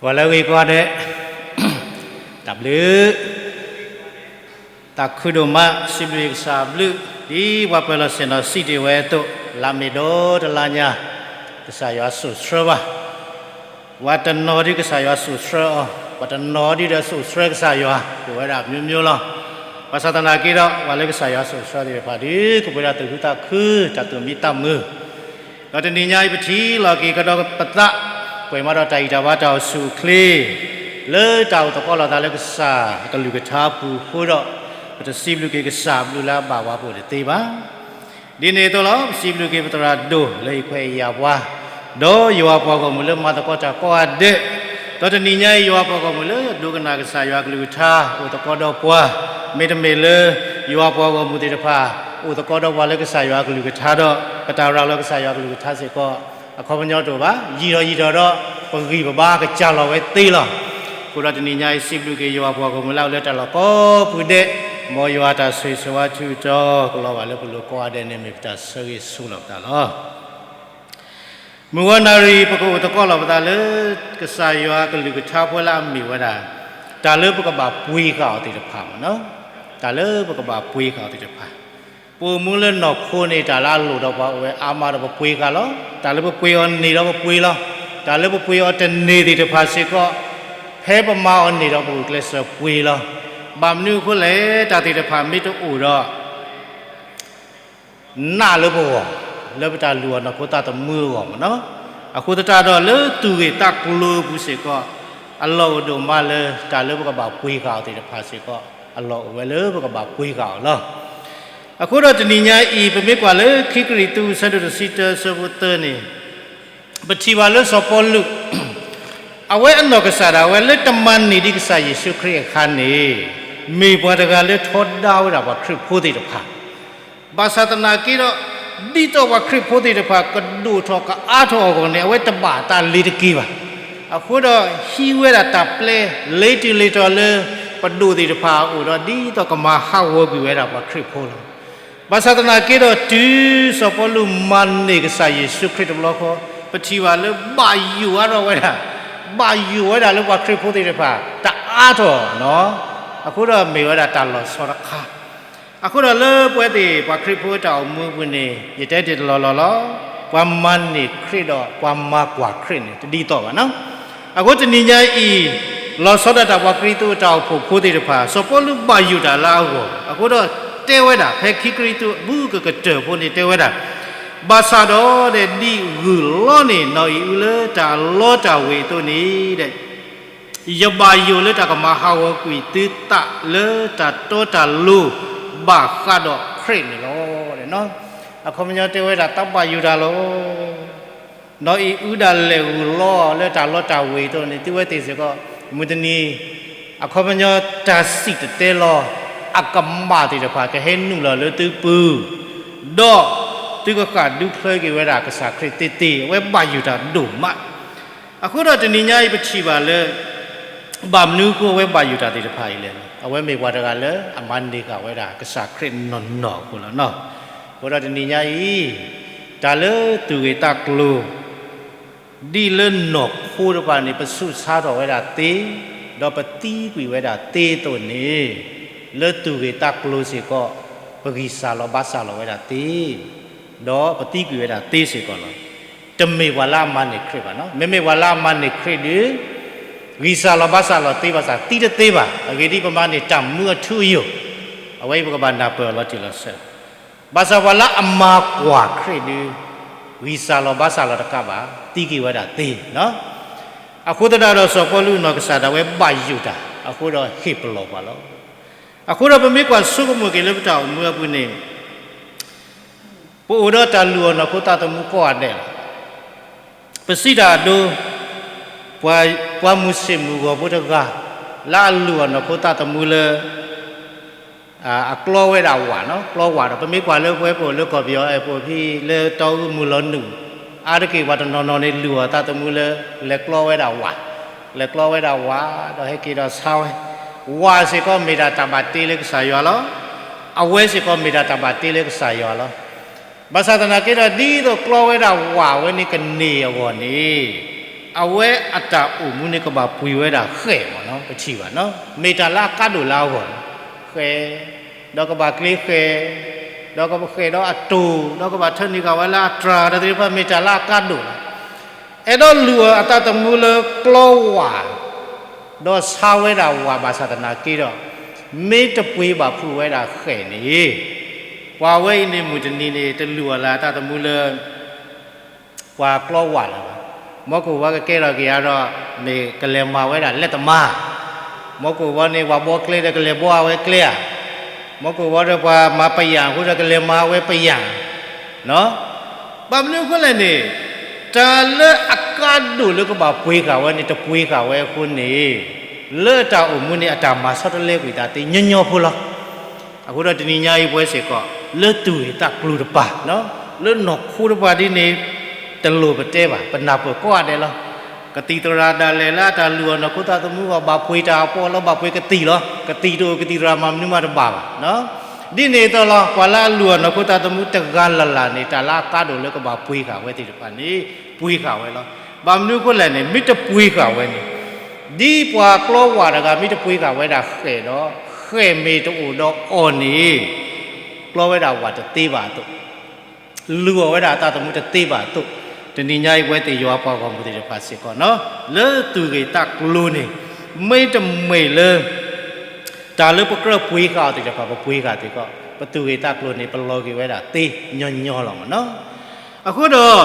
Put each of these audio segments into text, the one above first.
ပှၤလၢအဂ့ၤကိးဂၤဒဲး, တၢ်ဘျုး, သးခုဒိၣ်မး စံးဘျုးကစၢ်အဘျုး ဒ်ပှၤပၢၤလီၢ်ဆ့ၣ်နီၤစံးတ့ၢ်ဝဲအသိး, လါမ့ၤဒီတလါညါ ကစၢ်ယွၤစိာ်ဆှၢဘၣ်. ပှၤတနီၤဒ်ကစၢ်ယွၤစိာ်ဆှၢအီၤ, ပှၤတနီၤဒ်ဒီးစိာ်ဆှၢကစၢ်ယွၤ ကိးဝဲဒၣ်မျိုးမျိုးလီၤ. ဘၣ်ဆၣ်သနာ်က့ဒီး ပှၤလၢကစၢ်ယွၤစိာ်ဆှၢသ့ၣ်တဖၣ်ဒီး ကပှဲၤဒၣ်သူၣ်ခုသးခု တၢ်သူၣ်မံသးမုာ် ဒီးတနံၤညါအံၤ ပထံၣ်လိာ်က့ၤကဒီးပသး, ပှဲၤမးဒီးတၢ်အံၣ်တၢ်ဘါတၢ်အိၣ်ဆူၣ်အိၣ်ချ့ လၢတၢ်အိၣ်သကိးလိာ်သးလၢကစၢ်အကလုၢ်ကထါအပူၤအဃိဒီး, ပတစံးဘျုးက့ၤကစၢ်အဘျုးလၢအဘၣ်ပှၤပအိၣ်တသ့ဘၣ်. ဒ်န့ၣ်အသိးလီၤ, ပစံးဘျုးက့ၤပသရၣ်ဒိၣ်လၢအခွဲးအယာ်ပှၤ, ဒီးယွၤပှၤဂီၢ်မုၢ်လၢမၤသကိးတၢ်ကိးဂၤဒဲး, ဒီးတနံၤညါအံၤ ယွၤပှၤဂီၢ်မုၢ်လၢဒိကနၣ်ကစၢ်ယွၤအကလုၢ်ကထါ အိၣ်သကိးဒီးပှၤ, မ့တမ့ၢ်လၢ ယွၤပှၤဂီၢ်မုၢ်သ့ၣ်တဖၣ် အိၣ်သကိးဒီးပှၤလၢကစၢ်ယွၤအကလုၢ်ကထါဒီး ပတၢ်ရၤလီၤကစၢ်ယွၤအကလုၢ်ကထါစ့ၢ်ကီး အခီပညီတအိၣ်ဘၣ်. ယံာ်ထီၣ်ယံာ်ထီၣ်ဒီး ပဂံၢ်ပဘါကစၢ်လီၤဝဲသ့လီၤ. အဃိဒီးတနံၤညါအံၤ စံးဘျုးက့ၤယွၤပှၤဂီၢ်မုၢ်လၢအအိၣ်လၢတၢ်လီၢ်ကိးပူၤဒဲး, မ်ယွၤတၢ်ဆိၣ်ဂ့ၤဆိၣ်ဝါထုကဖၣ် ကလီၤဘၣ်လၢပလိၤကိးဂၤဒဲးန့ၣ် မ့ၢ်ပတၢ်ဆၢဂ့ၤဆူၣ်လီၤပသးလီၤ. မုၢ်ဂီၤနၣ်ရံၣ် ပကအိၣ်သကိးလိာ်ပသးလၢ ကစၢ်ယွၤအကလုၢ်ကထါ ပဝဲလၢအမ့ၢ်ဝဲဒၣ် တၢ်လၢပကဘၣ်ပှ့ၤဃာ်အီၤသ့ၣ်တဖၣ်မ့ၢ်နီၤ, တၢ်လၢပကဘၣ်ပှ့ၤဃာ်အီၤသ့ၣ်တဖၣ်, ပအိၣ်မူလၢနီၢ်ခိန့ၣ် တၢ်လၢအလိၣ်ဒီးပှၤအိၣ်ဝဲအါမးဒီးပပှ့ၤဃာ်လီၤ. တၢ်လၢပပှ့ၤအီၤန့ၢ်ဒီးပပှ့ၤလီၤ. တၢ်လၢပပှ့ၤအီၤတန့ၢ်သ့ၣ်တဖၣ်စ့ၢ်ကီး ဖဲပမၤအီၤန့ၢ်ဒီးပဂုာ်ကျဲးစၢးပှ့ၤလီၤ. ဘၣ်မနုၤအဃိလဲၣ်, တၢ်သ့ၣ်တဖၣ်မ့ၢ်တအိၣ်ဒီး နးလၢပဂီၢ်, လၢပတၢ်လုၢ်အီၣ်နီၢ်ခိသးသမူအဂီၢ်မ့ၢ်နီၤ. အဃိသတးဒီးလၢသူၣ်ဂ့ၢ်သးကျိၤအပူၤစ့ၢ်ကီး အလီၢ်အိၣ်ဒိၣ်မးလၢတၢ်လၢပကဘၣ်ပှ့ၤဃာ်အီၤသ့ၣ်တဖၣ်စ့ၢ်ကီး အလီၢ်အိၣ်ဝဲလၢပကဘၣ်ပှ့ၤဃာ်အီၤလီၤ. အဃိဒီးတနံၤညါအံၤ ပမ့ၢ်ကွၢ်လၢခံကရံၣ်သူး အဆၢဒိၣ်တဆံတၢ အဆၢဖိသၢန့ၣ် ပထံၣ်ဘၣ်လၢစီၤပီလူး အဝဲအနီၢ်ကစၢ်ဒၣ်ဝဲလၢတမၤန့ၢ်ဒံးကစၢ်ယ့ၣ်ၡူးခရံာ်အခါန့ၣ် မ့ၢ်ပှၤတဂၤလၢထီဒါဝဲဒၣ်ပှၤခရံာ်ဖိသ့ၣ်တဖၣ်, ဘၣ်ဆၣ်သနာ်က့ဒီး ဒ်သိးပှၤခရံာ်ဖိသ့ၣ်တဖၣ် ကဒိၣ်ထီၣ်ကအါထီၣ်အဂီၢ်န့ၣ် အဝဲတဘၣ်တၢ်လ့ၤတက့ၢ်ဘၣ်. အဃိဒီးဟံးဝဲဒၣ်တၢ်ပျဲ လ့ၤတုၤလ့ၤတီၤလၢ ပဒိၣ်သ့ၣ်တဖၣ်အအိၣ်ဒီး ဒ်သိးကမၤဟးဂီၤကွံာ်ဝဲဒၣ်ပှၤခရံာ်ဖိလီၤ. ဘၣ်ဆၣ်သနာ်က့ဒီး တုၤစီၤပီလူးမၤန့ၢ်ကစၢ်ယ့ၣ်ၡူးခရံာ်တဘျီဃီ, ပထံၣ်ဘၣ်လၢဘၣ်ယိၣ်အါထီၣ်ဝဲဒၣ်, ဘၣ်ယိၣ်ဝဲဒၣ်လၢပှၤခရံာ်ဖိသ့ၣ်တဖၣ် တအါထီၣ်နီၤ. အဃိဒီးမ့ၢ်ဝဲဒၣ်တၢ်လီၤဆီတခါ. အဃိဒီးလၢပဝဲသ့ၣ်ပှၤခရံာ်ဖိတၢ်အိၣ်မူအပူၤန့ၣ် ယတဲတ့ၢ်တလီၢ်လီၢ်လီၤ. ပှၤမၤန့ၢ်ခရံာ်ဒီးပှၤမၤကွၢ်ခရံာ်န့ၣ် တဒ်သိးဘၣ်နီၤ. အဃိတနံၤညါအံၤ လီၤဆီဒၣ်တၢ်ပှၤခရံာ်ဖိတၢ်အိၣ်ဖှိၣ်ဖိသ့ၣ်တဖၣ် စီၤပီလူးဘၣ်ယိၣ်တၢ်လၢအဂီၢ်, အဃိဒီးတဲဝဲဒၣ် ဖဲခံကရံၣ်သူးအပူၤကကတၢၢ်ဖိန့ၣ်တဲဝဲဒၣ်, ဘၣ်ဆၣ်ဒီးဒ်ဂုၢ်လီန့ၢ် နီၢ်အံၣ်အူလၢတၢ်လီတၢ်ဝ့ၤအသိးန့ၣ် ယဘၣ်ယိၣ်လၢတၢ်ကမၤဟးဂီၤကွံာ်သုသးလၢတၢ်တီတၢ်လိၤ ဘၣ်ဃးဒီးခရံာ်န့ၣ်လီၤ. အခီပညီတဲဝဲဒၣ် သးဘၣ်ယိၣ်တၢ်လီၤ. နီၢ်အံၣ်အူဒၣ်လဲာ်ဂုၢ်လီလၢတၢ်လီတၢ်ဝ့ၤအသိးန့ၣ် သုဝဲသ့ၣ်စ့ၢ်ကီး မုၢ်တနံၤ အခီပညီတၢ်စံၣ်တဲၤတဲလီၤ အကမၣ်သ့ၣ်တဖၣ် ကဟဲနုာ်လီၤလၢသုပူၤ, ဒီးသုကဃၣ်ဒူဖျၢက့ၤဝဲဒၣ်ကစၢ်ခရံာ်သ့သ့, အဝဲဘၣ်ယိၣ်တၢ်ဒိၣ်မး. အဃိဒီးတနံၤညါအံၤ ပထံၣ်ဘၣ်လၢ ဘၣ်မနုၤအဃိအဝဲဘၣ်ယိၣ်တၢ်သ့ၣ်တဖၣ်အံၤလဲၣ်န့ၣ် အဝဲမ့ၢ်ပှၤတဂၤလၢအမၤန့ၢ်ဃာ်ဝဲဒၣ်ကစၢ်ခရံာ်နီၢ်နီၢ်အဃိလီၤနီၤ. အဃိဒီးတနံၤညါအံၤ တၢ်လၢသူၣ်ဂ့ၢ်သးကျိၤ ဒ်လၢနီၢ်ခိတဖၣ်န့ၣ် ပဆူးဆါထီၣ်ဝဲဒၣ်သ့, ဒီးပသံကွံာ်ဝဲဒၣ်သ့အသိးန့ၣ်, လၢသူၣ်ဂ့ၢ်သးကျိၤစ့ၢ်ကီး ပဂံၢ်စၢ်လီၤဘါစၢ်လီၤဝဲဒၣ်သ့, ဒီးပသံကွံာ်ဝဲဒၣ်သ့စ့ၢ်ကီးလီၤ. တမ့ၢ်ပှၤလၢအမၤန့ၢ်ခရံာ်ဘၣ်နီၤ. မ့မ့ၢ်ပှၤလၢအမၤန့ၢ်ခရံာ်ဒီး ဂံၢ်စၢ်လီၤဘါစၢ်လီၤသ့ဘၣ်ဆၣ် သံတသ့ဘၣ်. အဂ့ၢ်ဒ်အံၤ ပမၤန့ၢ်တၢ်မူအထူအယိာ်, အဝဲအံၤပကဘၣ်နၢ်ပၢၢ်အီၤလီၤတံၢ်လီၤဆဲး. ဘၣ်ဆၣ်ပှၤလၢအမၤကွၢ်ခရံာ်ဒီး ဂံၢ်စၢ်လီၤဘါစၢ်လီၤတကးဘၣ်, သံကွံာ်ဝဲဒၣ်သ့နီၤ. အဃိသတးဒီး စီၤပီလူးအနီၢ်ကစၢ်ဒၣ်ဝဲဘၣ်ယိၣ်တၢ် အဃိဒီးဟ့ၣ်ပလီၢ်ပှၤလီၤ. အဃိဒီးပမ့ၢ်ကွၢ်ဆိကမိၣ်က့ၤလၢပတၢ်အိၣ်မူအပူၤန့ၣ် ပအိၣ်ဒီးတၢ်လုၢ်အီၣ်နီၢ်ခိသးသမူကိးဂၤဒဲးလီၤ. ပစံးတၢ်အဒိ ပှၤ ပှၤမုၢ်ဆ့ၣ်မုၢ်ဂီၤဖိတဂၤ လၢအလုၢ်အီၣ်နီၢ်ခိသးသမူလၢ အကျီဝဲဒၣ်ဝၣ်နီၤ, ကျီဝၣ်ဒီး ပမ့ၢ်ကွၢ်လၢပဝဲပအိၣ်လၢကီၢ်ပယီၤ အဲၣ်ပအိၣ်ဖဲလၢတီအူမုၢ်လီၤနုာ်, အါတက့ၢ်ပှၤတနီၤနီၤန့ၣ် လုၢ်အီၣ်သးသမူလၢ လဲၤကျီဝဲဒၣ်ဝၣ်, လဲၤကျီဝဲဒၣ်ဝၣ် ဒီးဟဲက့ၤဒီးဆါဝဲ, ဝၣ်စ့ၢ်ကီးမ့ၢ်ဒၣ်တၢ်ဘၣ်တ့လၢကစၢ်ယွၤလီၤ. အဝဲစ့ၢ်ကီးမ့ၢ်ဒၣ်တၢ်ဘၣ်တ့လၢကစၢ်ယွၤလီၤ. ဘၣ်ဆၣ်သနာ်က့ဒီး ဒ်သိးကျီဝဲဒၣ်ဝၣ်ဝဲန့ၣ်ကန့ၢ်အဂီၢ်န့ၣ် အဝဲအတၢ်အိၣ်မူန့ၣ် ကဘၣ်ပှ့ၤဝဲဒၣ်ဃဲၣ်မးနီၤ, ပထံၣ်ဘၣ်နီၤ, မ့ၢ်တၢ်လၢအကါဒိၣ်လၢအဂီၢ်, ဃဲၣ်, ဒီးကဘၣ်ကျ့ဃဲၣ်, ဒီးကဘၣ်ဃဲၣ်ဒီးအတိၢ်, ဒီးကဘၣ်ထၢနုာ်ဃာ်ဝဲလၢအတြၢ်, ဒီးသ့ၣ်တဖၣ်မ့ၢ်တၢ်လၢအကါဒိၣ်လီၤ. အဲၣ်ဒိးလူၤအီၤအသးသမူလၢကျီဝၢ်, ဒီးဆါဝဲဒၣ်ဝၣ် ဘၣ်ဆၣ်သနာ်က့ဒီး, မ့ၢ်တပှ့ၤဘၣ်ဖုးဝဲဒၣ်ဃဲၣ်န့ၣ်, ပှၤဝဲအံၤန့ၣ် မုၢ်တနံၤန့ၣ် တလူၤအီၤလၢအသးသမူလၢ ပှၤကျီဝၢ်လၢၤဘၣ်. မီၢ်ကိၣ်ဝီကကဲထီၣ်က့ၤအါဒီး မ့ၢ်ကလဲၤမၤဝဲဒၣ်လဲၤတမါ, မီၢ်ကိၣ်ဝီန့ၣ် ပှၤဘှီကျဲဒီးကလဲၤဘှီအဝဲကျဲဧါ, မီၢ်ကိၣ်ဝီဒီးပှၤမၤပယၣ်အဃိဒီး ကလဲၤမၤဝဲပယၣ်, ဘၣ်မနုၤအဃိလဲၣ်န့ၣ်, တၢ်လၢအကါဒိၣ်လၢကဘၣ်ပှ့ၤဃာ်ဝဲန့ၣ် တပှ့ၤဃာ်ဝဲအဃိန့ၣ်, လၢတၢ်အိၣ်မူန့ၣ် အတၢ်မၤဆီတလဲကွံာ်သးသ့ညီညီဖိလီၤ. အဃိဒီးတနံၤညါအံၤပဝဲစ့ၢ်ကီး လၢသူၣ်ဂ့ၢ်သးကျိၤတပၤ, လၢနီၢ်ခိတပၤဒ်န့ၣ်, တလိၣ်ပတဲဘၣ်, ပနၢ်ပၢၢ်ကိးဂၤဒဲးလီၤ. ကသံၣ်သရၣ်ဒၣ်လဲာ်လၢအတၢ်လူၤအီၤနီၢ်ခိသးသမူအဂီၢ် ဘၣ်ပှ့ၤတၢ်အပီးလီၤ, ဘၣ်ပှ့ၤကသံၣ်လီၤ. ကသံၣ်တအိၣ် ကသံၣ်သရၣ်မၤမနုၤမးတဘၣ်ဘၣ်. ဒ်န့ၣ်အသိးလီၤ, ပှၤလၢအလူၤအီၤနီၢ်ခိသးသမူတဂၤလၢ်လၢ်န့ၣ် တၢ်လၢအကါဒိၣ်လၢကဘၣ်ပှ့ၤဃာ်ဝဲသ့ၣ်တဖၣ်န့ၣ် ပှ့ၤဃာ်ဝဲလီၤ. ဘၣ်မနုၤအဃိလဲၣ်န့ၣ် မ့ၢ်တပှ့ၤဃာ်ဝဲန့ၣ်, ဒ်ပှၤကျီဝၢ်တဂၤ မ့ၢ်တပှ့ၤဃာ်ဝဲဒၣ်ဃဲၣ်ဒီး, ဃဲၣ်မ့ၢ်တအိၣ်ဒီးအီၤန့ၣ်, ကျီဝဲဒၣ်ဝၣ်တသ့ဘၣ်အသိး, လူၤအီၤဝဲဒၣ်အသးသမူတသ့ဘၣ်အသိး, တနံၤညါအံၤပဝဲသ့ၣ်ယွၤပှၤဂီၢ်မုၢ်သ့ၣ်တဖၣ်စ့ၢ်ကီးနီၤ, လၢသူၣ်ဂ့ၢ်သးကျိၤန့ၣ်, မ့တမ့ၢ်လၢ တၢ်လၢပကြၢးပှ့ၤဃာ်အီၤသ့ၣ်တဖၣ် ပပှ့ၤဃာ်စ့ၢ်ကီး, ပသူၣ်ဂ့ၢ်သးကျိၤန့ၣ် ပလီၤက့ၤဝဲဒၣ်သ့ညီညီလီၤမးနီၤ. အဃိဒီး,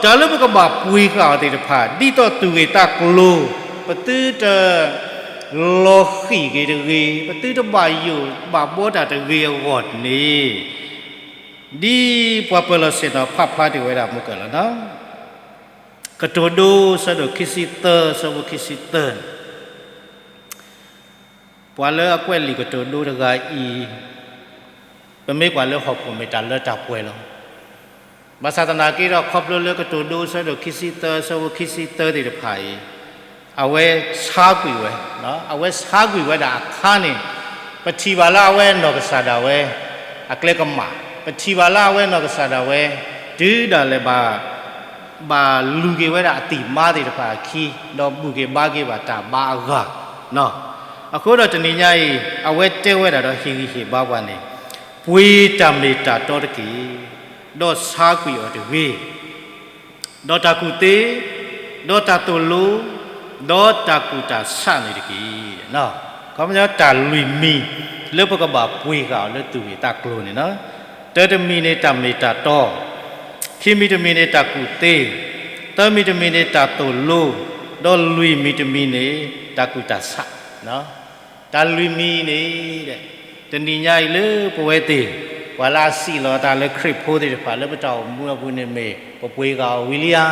တၢ်လၢပကဘၣ်ပှ့ၤဃာ်အီၤသ့ၣ်တဖၣ် ဒ်သိးသူၣ်ဂ့ၢ်သးကျိၤ, ပသုတ လီၤဃံၣ်က့ၤတဂ့ၤ, ပသုတဘၣ်ယိၣ်ဘၣ်ဘှီတၢ်တဂ့ၤအဂီၢ်န့ၣ်, ဒ်ပှၤပၢၤလီၢ်ဆ့ၣ်နီၤဖးဖျါတ့ၢ်ဝဲဒၣ်မူကၢၢ်လီၤနီၤ. ကတိၤဒိ ဆၢဒိၣ်ခံဆံသၢ ဆၢဖိခံဆံသၢန့ၣ်, ပှၤလၢအကွဲးလံာ်ကတိၤဒိတဂၤအံၤ, ပမ့ၢ်ကွၢ်လၢဟီၣ်ခိၣ်မ့ၢ်တၢ်လၢတၢ်ပှဲၤလီၤ. ဘၣ်ဆၣ်သနာ်က့ဒီး ခီဖျိလၢကတိၤဒိ ဆၢဒိၣ်ခံဆံသၢ ဆၢဖိခံဆံသၢသ့ၣ်တဖၣ်အံၤ, အဝဲဆါကွံာ်ဝဲ, အဝဲဆါကွံာ်ဝဲဒၣ်အခါန့ၣ်, ပထံၣ်ဘၣ်လၢအဝဲအနီၢ်ကစၢ်ဒၣ်ဝဲ အကျဲကမၣ်, ပထံၣ်ဘၣ်လၢအဝဲအနီၢ်ကစၢ်ဒၣ်ဝဲ တုၤဒၣ်လဲာ်ဘၣ် ဘၣ်လူၤက့ၤဝဲဒၣ်အသံၣ်မါသ့ၣ်တဖၣ်အခံ, ဒီးဘူၣ်က့ၤဘါက့ၤဘၣ်တၢ်ဘါအဂၤ, အဃိဒီးတနံၤညါအံၤ အဝဲတဲဝဲဒၣ်ဒီးဟ့ၣ်ဂံၢ်ဟ့ၣ်ဘါပှၤန့ၣ်, ပှ့ၤတၢ်မ့ၢ်တၢ်တီတက့ၢ်, ဒီးဆါကွံာ်အီၤတဂ့ၤ, ဒီးတၢ်ကူၣ်သ့, ဒီးတၢ်သိၣ်လိ, ဒီးတၢ်ကူၣ်တၢ်ဆးန့ၣ်တက့ၢ်. ခီပညီတၢ်လွံၢ်မံၤ လၢပကဘၣ်ပှ့ၤဃာ်အီၤလၢသူၣ်ဂ့ၢ်သးကျိၤန့ၣ်လီၤ. တၢတမံၤန့ၣ်တၢ်မ့ၢ်တၢ်တီ, ခံမံၤတမံၤန့ၣ်တၢ်ကူၣ်သ့, သၢမံၤတမံၤန့ၣ်တၢ်သိၣ်လိ, ဒီးလွံၢ်မံၤတမံၤန့ၣ် တၢ်ကူၣ်တၢ်ဆး တၢ်လွံၢ်မံၤအံၤန့ၣ်, တနံၤညါအံၤလၢပဝဲသ့ၣ်, ပှၤလၢအစံၣ်လီၤအသးလၢခရံာ်ဖိသ့ၣ်တဖၣ်လၢပတၢ်အိၣ်မူအပူၤန့ၣ်မ့ၢ် ပပှ့ၤဃာ်အီၤဝံၤလံဧါ.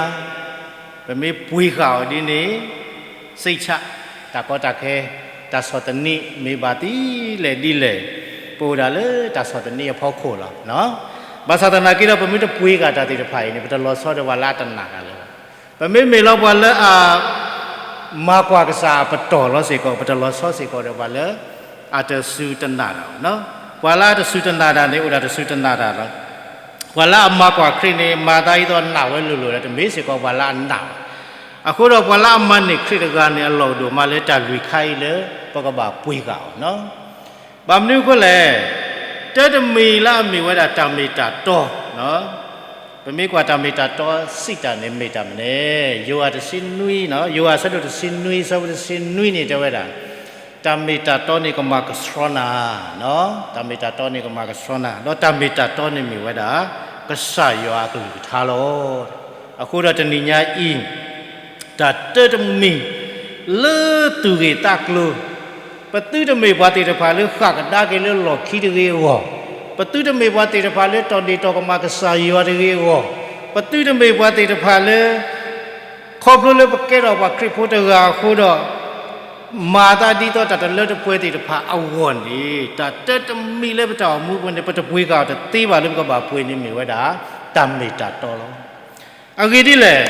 ပမ့ၢ်ပှ့ၤဃာ်အီၤဒ်န့ၣ်, စိတ်ချ, တၢ်ကီတၢ်ခဲ, တၢ်ဆီၣ်သနံးမ့ၢ်ဘၣ်ဒ်လဲၣ်ဒ်လဲၣ်, ပအိၣ်ဒၣ်လၢတၢ်ဆီၣ်သနံးအဖီခိၣ်လီၤ. ဘၣ်ဆၣ်သနာ်က့ဒီး ပမ့ၢ်တပှ့ၤဃာ်တၢ်သ့ၣ်တဖၣ်အံၤန့ၣ် ပတလီၤဆီဒီးပှၤလၢအတနာ်တၢ်လၢၤဘၣ်. ပမ့ၢ်မ့ၢ်လီၤပှၤလၢအ မၤကွၢ်ကစၢ်အပတီၢ်လီၤစ့ၢ်ကီး ပတလီၤဆီစ့ၢ်ကီးဒီးပှၤလၢ အတစူၢ်တနာ်တၢ်ဘၣ်. ပှၤလၢအတစူၢ်တနာ်တၢ်န့ၣ် အိၣ်ဒၣ်တစူၢ်တနာ်တၢ်လီၤ. ပှၤလၢအမၤကွၢ်ခရံာ်န့ၣ် မၤသးဒ်သိးနာ်ဝဲလိၤလိၤဒီး တမ့ၢ်စ့ၢ်ကီးပှၤလၢအနာ်ဘၣ်. အဃိဒီးပှၤလၢအမၤန့ၢ်ခရံာ်တဂၤန့ၣ် အလီၢ်အိၣ်ဒိၣ်မးလၢတၢ်လွံၢ်ခါအံၤလၢ ပကဘၣ်ပှ့ၤဃာ်အီၤ. ဘၣ်မနုၤအဃိလဲၣ်, တၢတမံၤလၢအမ့ၢ်ဝဲဒၣ်တၢ်မ့ၢ်တၢ်တီ, ပမ့ၢ်ကွၢ်တၢ်မ့ၢ်တၢ်တီစံးတၢ်န့ၣ်မ့ၢ်တၢ်မနုၤလဲၣ်, ယိၤဟၣ်တဆံနွံ, ယိၤဟၣ်အဆၢဒိၣ်တဆံနွံ အဆၢဖိတဆံနွံန့ၣ်တဲဝဲဒၣ်, တၢ်မ့ၢ်တၢ်တီန့ၣ်ကမၤကဆှီနၤ, တၢ်မ့ၢ်တၢ်တီန့ၣ်ကမၤကဆှီနၤ, ဒီးတၢ်မ့ၢ်တၢ်တီန့ၣ်မ့ၢ်ဝဲဒၣ် ကစၢ်ယွၤအကလုၢ်ကထါလီၤ. အဃိဒီးတနံၤညါအံၤ တၢ်တၢတမံၤ လၢသူၣ်ဂ့ၢ်သးကျိၤ, ပသုတမ့ၢ်ပှၤသ့ၣ်တဖၣ်လၢဃၣ်ကဒါက့ၤလၢလီၢ်ခံတဂ့ၤအဂီၢ်, ပသုတမ့ၢ်ပှၤသ့ၣ်တဖၣ်လၢတီၢ်ဒ့ၣ်တီၢ်ကမၣ်ကစၢ်ယွၤတဂ့ၤအဂီၢ်, ပသုတမ့ၢ်ပှၤသ့ၣ်တဖၣ်လၢ ခီဖျိလၢပကဲထီၣ်ပှၤခရံာ်ဖိတဂၤအဃိဒီး မၤသးဒ်သိးတၢ်တလၢတပှဲၤသ့ၣ်တဖၣ်အဂီၢ်န့ၣ် တၢ်တၢတမံၤလၢပတၢ်အိၣ်မူအပူၤန့ၣ် ပတပှ့ၤဃာ်အီၤတသ့ဘၣ်လၢပကဘၣ်ပှ့ၤန့ၣ်မ့ၢ်ဝဲဒၣ် တၢ်မ့ၢ်တၢ်တီလီၤ. အဂ့ၢ်ဒ်လဲၣ်,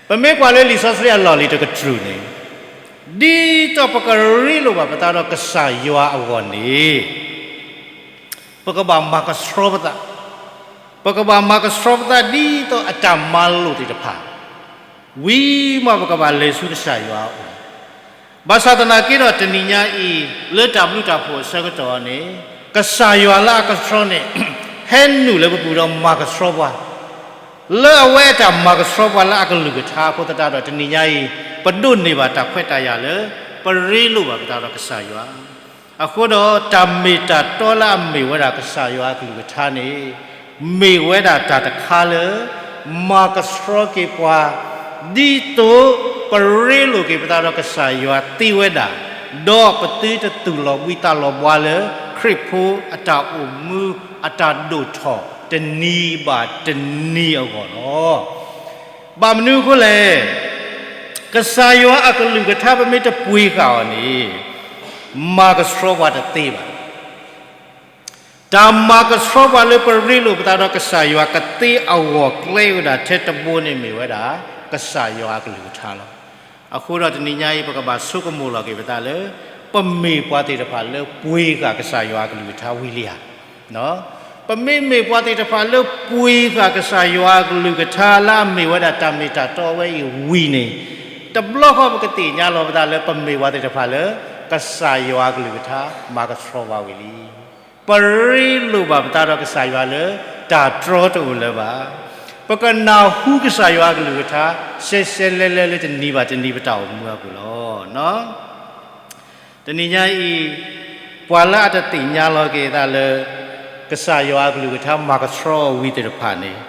ပမ့ၢ်ကွၢ်လၢလံာ်စီဆှံအလီၢ်လံၤတကတြူၢ်န့ၣ်, ဒ်သိးပကရ့လိာ်ဘၣ်ပသးဒီးကစၢ်ယွၤအဂီၢ်န့ၣ် ပကဘၣ်မၤကဆှီပသး, ပကဘၣ်မၤကဆှီပသးဒ်သိးအတၢ်မၤလိာ်သ့ၣ်တဖၣ် ဝံၤမးပကဘၣ်လဲၤဆူကစၢ်ယွၤအအိၣ်. ဘၣ်ဆၣ်သနာ်က့ဒီးတနံၤညါအံၤ လၢတၢ်ဘျုးတၢ်ဖှိၣ်အဆၢကတီၢ်န့ၣ် ကစၢ်ယွၤလၢအကဆှီန့ၣ် ဟဲနုာ်လၢပပူၤဒီးမၤကဆှီပှၤ လၢအဝဲအတၢ်မၤကဆှီပှၤလၢအကလုၢ်ကထါအဃိသတးဒီး တနံၤညါအံၤ ပဒိးန့ၢ်ဘၣ်တၢ်ခွဲးတၢ်ယာ်လၢ ပရ့လိာ်ဘၣ်ပသးဒီးကစၢ်ယွၤ အဃိဒီးတၢ်မ့ၢ်တၢ်တီလၢအမ့ၢ်ဝဲဒၣ်ကစၢ်ယွၤအကလုၢ်ကထါန့ၣ် မ့ၢ်ဝဲဒၣ်တၢ်တခါလၢ မၤကဆှီက့ၤပှၤ ဒ်သိးပရ့လိာ်က့ၤပသးဒီးကစၢ်ယွၤသ့ဝဲဒၣ်, ဒီးပသုတသူၣ်လီၤဘှံးသးလီၤဘှါလၢ ခရံာ်ဖိအတၢ်အိၣ်မူ အတၢ်ဒိၣ်ထီၣ်တနံၤဘၣ်တနံၤအဂီၢ်လီၤ. ဘၣ်မနုၤအဃိလဲၣ်, ကစၢ်ယွၤအကလုၢ်ကထါပမ့ၢ်တပှ့ၤဃာ်အီၤန့ၣ် မၤကဆှီပှၤတသ့ဘၣ်. တၢ်မၤကဆှီပှၤလၢပရ့လိာ်ပသးဒီးကစၢ်ယွၤကသ့အဂီၢ်ကျဲဝဲဒၣ်ထဲတဘိန့ၣ်မ့ၢ်ဝဲဒၣ် ကစၢ်ယွၤအကလုၢ်ကထါလီၤ. အဃိဒီးတနံၤညါအံၤ ပကဘၣ်ဆိကမိၣ်လီၤက့ၤပသးလၢ ပမ့ၢ်ပှၤသ့ၣ်တဖၣ်လၢပှ့ၤဃာ်ကစၢ်ယွၤအကလုၢ်ကထါဝံၤလံဧါ. ပမ့မ့ၢ်ပှၤသ့ၣ်တဖၣ်လၢပှ့ၤဃာ်ကစၢ်ယွၤအကလုၢ်ကထါလၢအမ့ၢ်ဝဲဒၣ်တၢ်မ့ၢ်တၢ်တီဝဲအံၤဝံၤန့ၣ်, တဘျီဃီပကသ့ၣ်ညါလီၤပသးလၢပမ့ၢ်ပှၤသ့ၣ်တဖၣ်လၢ ကစၢ်ယွၤအကလုၢ်ကထါမၤကဆှီပှၤဝံၤလံ. ပရ့လိာ်ဘၣ်ပသးဒီးကစၢ်ယွၤလၢတၢ်တြီတအိၣ်လၢၤဘၣ်. ပကနၢ်ဟူကစၢ်ယွၤအကလုၢ်ကထါ ရှဲရှဲလဲလဲလၢတနံၤဘၣ်တနံၤပတၢ်အိၣ်မူအပူၤလီၤ. တနံၤညါအံၤ ပှၤလၢအတသ့ၣ်ညါလီၤက့ၤသးလၢ ကစၢ်ယွၤအကလုၢ်ကထါမၤကဆှီအီၤဝံၤသ့ၣ်တဖၣ်န့ၣ်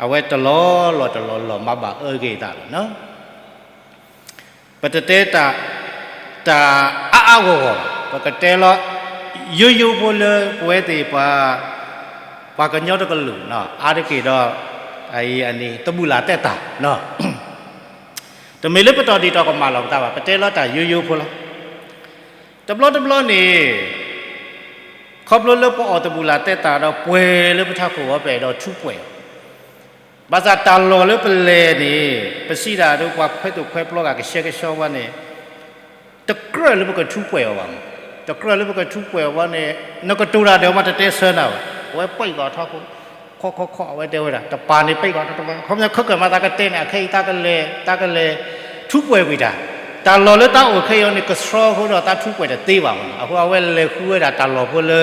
အဝဲတလီၤလီၢ်တလီၤလီၢ်မၤဘၣ်အၢက့ၤသးလီၤ. ပတတဲတၢ် တၢ်အါအါဂီၢ်ဂီၢ်ဘၣ်, ပကတဲလီၤ ယိယိဖိလၢပဝဲသ့ၣ်ပှၤ ပှၤကညီတကလုာ် အါတက့ၢ်ဒီး အံၤအန့ၣ် တဘူၣ်လၢ်သဲၣ်သၣ် တမ့ၢ်လၢပတီၢ်ဒံၣ်တီၢ်ကမၣ်လီၤပသးဘၣ်, ပတဲလီၤတၢ်ယိယိဖိလီၤ. တဘျီတဘျီန့ၣ် ခီဖျိလၢပအိၣ်တဘူၣ်လၢ်သဲၣ်သၣ်ဒီးပှဲၤလၢပထးခိၣ်ဝဲ ပအဲၣ်ဒိးထူးပှဲၤအီၤ, ဘၣ်ဆၣ်တၢ်လီၢ်လၢပလဲၤန့ၣ် ပစံးဒၣ်ဒီးပှၤခွဲးသူၣ်ခွဲးပျီဂၤကဆှဲကဆှီဝဲန့ၣ် တကြၢးလၢပကထူးပှဲၤအီၤဘၣ်မး, တကြၢးလၢပကထူးပှဲၤအီၤဘၣ်န့ၣ် နကတိၤတၢ်ဒီးမးတတဲဆၢနၤဘၣ်, အဝဲပံးဘၣ်ထးခိၣ် ခီခီခီ အဝဲတဲဝဲဒၣ် တပၤန့ၣ်ပံးဘၣ်ထးခိၣ် ခီပညီခဲကၢၣ်မးသးကတဲန့ၣ် အခဲအံၤသးကလဲၤ သးကလဲၤထူးပှဲၤကွံာ်တၢ်, တၢ်လီၢ်လၢသးအိၣ်ခဲအံၤအီၤန့ၣ် ကဆှီအဃိဒီးသးထူးပှဲၤတသ့ဘၣ်မးနီၤ, အဃိအဝဲလဲၤဃုဝဲဒၣ်တၢ်လီၢ်ဖိလၢ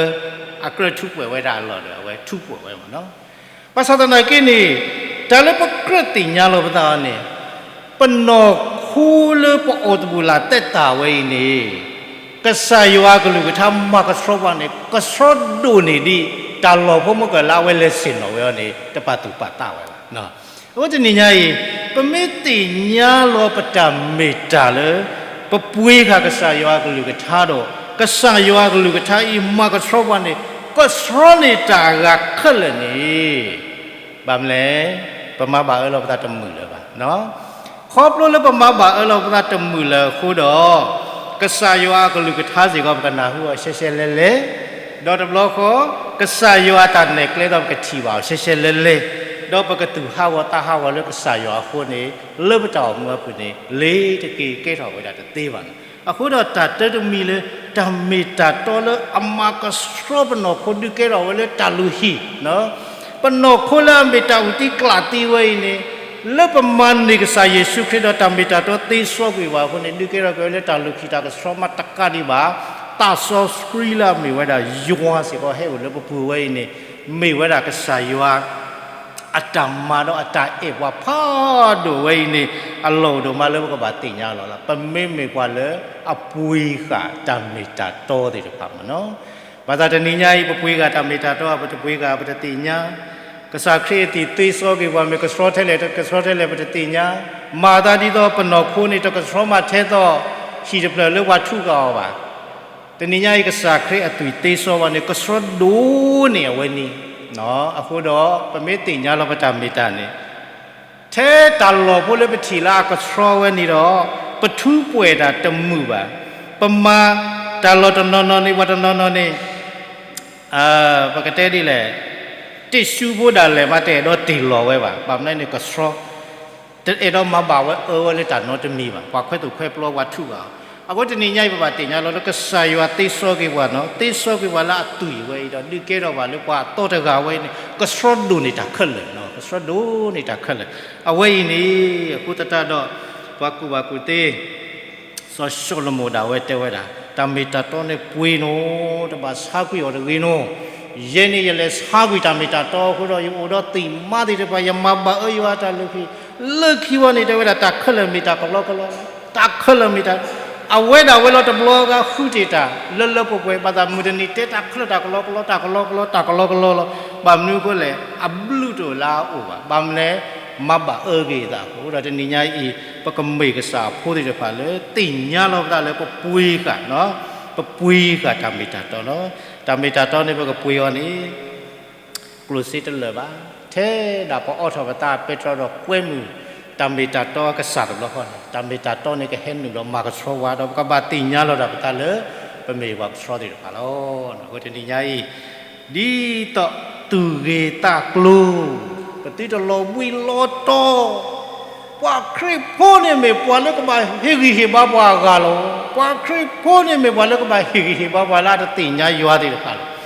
အကြၢးထူးပှဲၤဝဲဒၣ်အလီၢ်ဒီး အဝဲထူးပှဲၤဝဲမးနီၤ. ဘၣ်ဆၣ်သနာ်က့န့ၣ် တၢ်လၢပကြၢးသ့ၣ်ညါလီၤပသးအီၤန့ၣ် ပနီၢ်ခိလၢပအိၣ်တဘူၣ်လၢ်သဲၣ်သၣ်ဝဲအံၤန့ၣ် ကစၢ်ယွၤအကလုၢ်ကထါမၤကဆှီပှၤန့ၣ် ကဆှီဒိၣ်န့ၢ်ဒံး တၢ်လီၢ်ဖိမုၢ်ကၢၢ်လၢအဝဲလဲၤဆ့ၣ်နီၤဝဲအီၤန့ၣ် တပာ်သူၣ်ပာ်သးဝဲဘၣ်. အဃိတနံၤညါအံၤ ပမ့ၢ်သ့ၣ်ညါလီၤပတၢ်မ့ၢ်တၢ်လၢ ပပှ့ၤဃာ်ကစၢ်ယွၤအကလုၢ်ကထါဒီး ကစၢ်ယွၤအကလုၢ်ကထါအံၤမၤကဆှီပှၤန့ၣ် ကဆှီန့ၢ်တၢ်အဂၤခဲလၢာ်န့ၣ် ဘၣ်မနုၤလဲၣ်, ပမၤဘၣ်အၢလီၤပသးတမုာ်လၢၤဘၣ်. ခီဖျိလၢပမၤဘၣ်အၢလီၤပသးတမုာ်လၢၤအဃိဒီး ကစၢ်ယွၤအကလုၢ်ကထါစ့ၢ်ကီး ပကနၢ်ဟူအီၤရှဲရှဲလဲလဲ, ဒီးတဘျီဃီ ကစၢ်ယွၤအတၢ်နဲၣ်ကျဲဒီးပကထံၣ်ဘၣ်အီၤရှဲရှဲလဲလဲ, ဒီးပကသူၣ်ဟးဂီၤသးဟးဂီၤလၢကစၢ်ယွၤအဃိန့ၣ် လၢပတၢ်အိၣ်မူအပူၤန့ၣ် လ့ၤတက့ၤကဲထီၣ်ဝဲဒၣ်တသ့ဘၣ်န့ၣ်. အဃိဒီးတၢ်တၢတမံၤလၢ တၢ်မ့ၢ်တၢ်တီလၢအမၤကဆှီပနီၢ်ခိဒုးကဲထီၣ်ဝဲလၢတၢ်လုၢ်ဟံၣ် ပနီၢ်ခိလၢအမ့ၢ်တၢ်အုၣ်သံကျၣ်သံဝဲအံၤန့ၣ် လၢပမၤန့ၢ်ကစၢ်ယ့ၣ်ၡူးခရံာ်ဒီးတၢ်မ့ၢ်တၢ်တီသ့စီကွံာ်ဘၣ်အဃိန့ၣ် ဒုးကဲထီၣ်က့ၤဝဲလၢတၢ်လုၢ်ဟံၣ်တၢ်ကဆှီမးတကးဒံးဘၣ်, သးစီဆှံလၢအမ့ၢ်ဝဲဒၣ်ယွၤစ့ၢ်ကီးဟဲအိၣ်လၢပပူၤဝဲအံၤန့ၣ် မ့ၢ်ဝဲဒၣ်ကစၢ်ယွၤ အတၢ်မၤဒီးအတၢ်အဲၣ်ပှၤဖးဒိၣ်ဝဲအံၤန့ၣ် အလီၢ်အိၣ်ဒိၣ်မးလၢပကဘၣ်သ့ၣ်ညါလီၤလၢ ပမ့မ့ၢ်ပှၤလၢအပှ့ၤဃာ်တၢ်မ့ၢ်တၢ်တီသ့ၣ်တဖၣ်မးနီၤ. ဘၣ်ဆၣ်တနံၤညါအံၤ ပပှ့ၤဃာ်တၢ်မ့ၢ်တၢ်တီ ပတပှ့ၤဃာ် ပတသ့ၣ်ညါ, ကစၢ်ခရံာ်အသွံၣ်သ့စီက့ၤပှၤမ့ၢ်ကဆှီထဲလဲၣ် တကဆှီထဲလဲၣ် ပတသ့ၣ်ညါ, မၤသးဒ်သိးပနီၢ်ခိန့ၣ် တကဆှီမးထဲသိး ဟံၣ်တဖျၢၣ်လၢပှၤထုးဃာ်အီၤဘၣ်. တနံၤညါအံၤ ကစၢ်ခရံာ်အသွံၣ်သ့စီဝဲန့ၣ် ကဆှီဒိၣ်န့ၢ်အဝဲန့ၣ်, အဃိဒီး ပမ့ၢ်သ့ၣ်ညါလီၤပတၢ်မ့ၢ်တၢ်န့ၣ် ထဲတၢ်လီၢ်ဖိလၢပထံၣ်လၢအကဆှီဝဲန့ၣ်ဒီး ပထူးပှဲၤတၢ်တမုာ်ဘၣ်. ပမၤတၢ်လီၢ်တနီၤနီၤန့ၣ် ပှၤတနီၤနီၤန့ၣ် ပကတဲဒ်လဲၣ်, တ့ၢ်ဆူဖိဒၣ်လဲာ်မး တအဲၣ်ဒိးတ့ၢ်လီၤဝဲဘၣ်. ဘၣ်မနုၤန့ၣ် ကဆှီ တအဲၣ်ဒိးမၤဘၣ်ဝဲအၢဝဲလၢတၢ်နီတမံၤဘၣ်. ပှၤခွဲးသူၣ်ခွဲးပျီ ပှၤထုးဃာ်အီၤ အဃိတနံၤညါအံၤ ပဘၣ်သ့ၣ်ညါလီၤလၢကစၢ်ယွၤသ့စီက့ၤပှၤနီၤ, သ့စီက့ၤပှၤလၢအသွံၣ်ဝဲအံၤဒီး ဒုးကဲထီၣ်ဘၣ်လၢပှၤအသီတဂၤဝဲအံၤန့ၣ် ကဆှီဒိၣ်န့ၢ်တၢ်ခဲလၢာ်နီၤ, ကဆှီဒိၣ်န့ၢ်တၢ်ခဲလၢာ်. အဝဲအံၤန့ၣ် အဃိသတးဒီး ပှၤကူၣ်ဘၣ်ကူၣ်သ့ စီၤၡလိၤမိၣ်ဒၣ်ဝဲတဲဝဲဒၣ် တၢ်မ့ၢ်တၢ်တီန့ၣ်ပှ့ၤနီၤ, တဘၣ်ဆါကွံာ်အီၤတဂ့ၤနီၤ. ယဲန့ၣ်ယလဲၤဆါကွံာ်တၢ်မ့ၢ်တၢ်တီအဃိဒီး ယအိၣ်ဒီးသ့ၣ်မါသ့ၣ်တဖၣ် ယမၤဘၣ်အၢယွၤတၢ်လုၢ်ဟံၣ်, လၢခံဝဲန့ၣ် တဲဝဲဒၣ် တၢ်ခဲလၢာ်မ့ၢ်တၢ်ကလီကလီ, တၢ်ခဲလၢာ်မ့ၢ်တၢ်, အဝဲဒၣ်ဝဲလီၤတဘျီဂၤဃုတ့ၢ်တၢ် လၢလၢပှဲၤပှဲၤ, ဘၣ်သးမုၢ်တနံၤတဲတၢ်ခဲလၢာ်တၢ်ကလီကလီ တၢ်ကလီကလီ တၢ်ကလီကလီလီၤ. ဘၣ်မနုၤအဃိလဲၣ်, အဘျုးတအိၣ်လၢအအိၣ်ဘၣ်. ဘၣ်မနုၤလဲၣ်, မၤဘၣ်အၢက့ၤအသးအဃိဒီး တနံၤညါအံၤ ပကမ့ၢ်ကစၢ်အဖိသ့ၣ်တဖၣ်လၢ သ့ၣ်ညါလီၤပသးလၢပပှ့ၤဃာ်နီၤ, ပပှ့ၤဃာ်တၢ်မ့ၢ်တၢ်တီလီၤ. တၢ်မ့ၢ်တၢ်တီန့ၣ် ပကပှ့ၤအီၤန့ၣ် ကျိၣ်စ့တလၢာ်ဘၣ်. ထဲဒၣ်ပအီထီၣ်ပသးပဲတြီဒီးကွဲမုာ် တၢ်မ့ၢ်တၢ်တီကစၢ်တဘျီဃီန့ၣ် တၢ်မ့ၢ်တၢ်တီန့ၣ် ကဟဲနုာ်ဒီးမၤကဆှီပှၤဒီး ပကဘၣ်သ့ၣ်ညါလီၤဒၣ်ပသးလၢ ပမ့ၢ်ပှၤကဆှီသ့ၣ်တဖၣ်လီၤ. အဃိတနံၤညါအံၤ ဒ်သိးသူၣ်ဂ့ၤသးကျိၤ ပသုတလီၤဘှံးလီၤတီၤ, ပှၤခရံာ်ဖိန့ၣ်မ့ၢ်ပှၤလၢကဘၣ်ဟ့ၣ်ဂံၢ်ဟ့ၣ်ဘါပှၤအဂၤလီၤ. ပှၤခရံာ်ဖိန့ၣ်မ့ၢ်ပှၤလၢကဘၣ်ဟ့ၣ်ဂံၢ်ဟ့ၣ်ဘါပှၤလၢအတသ့ၣ်ညါယွၤသ့ၣ်တဖၣ်လီၤ.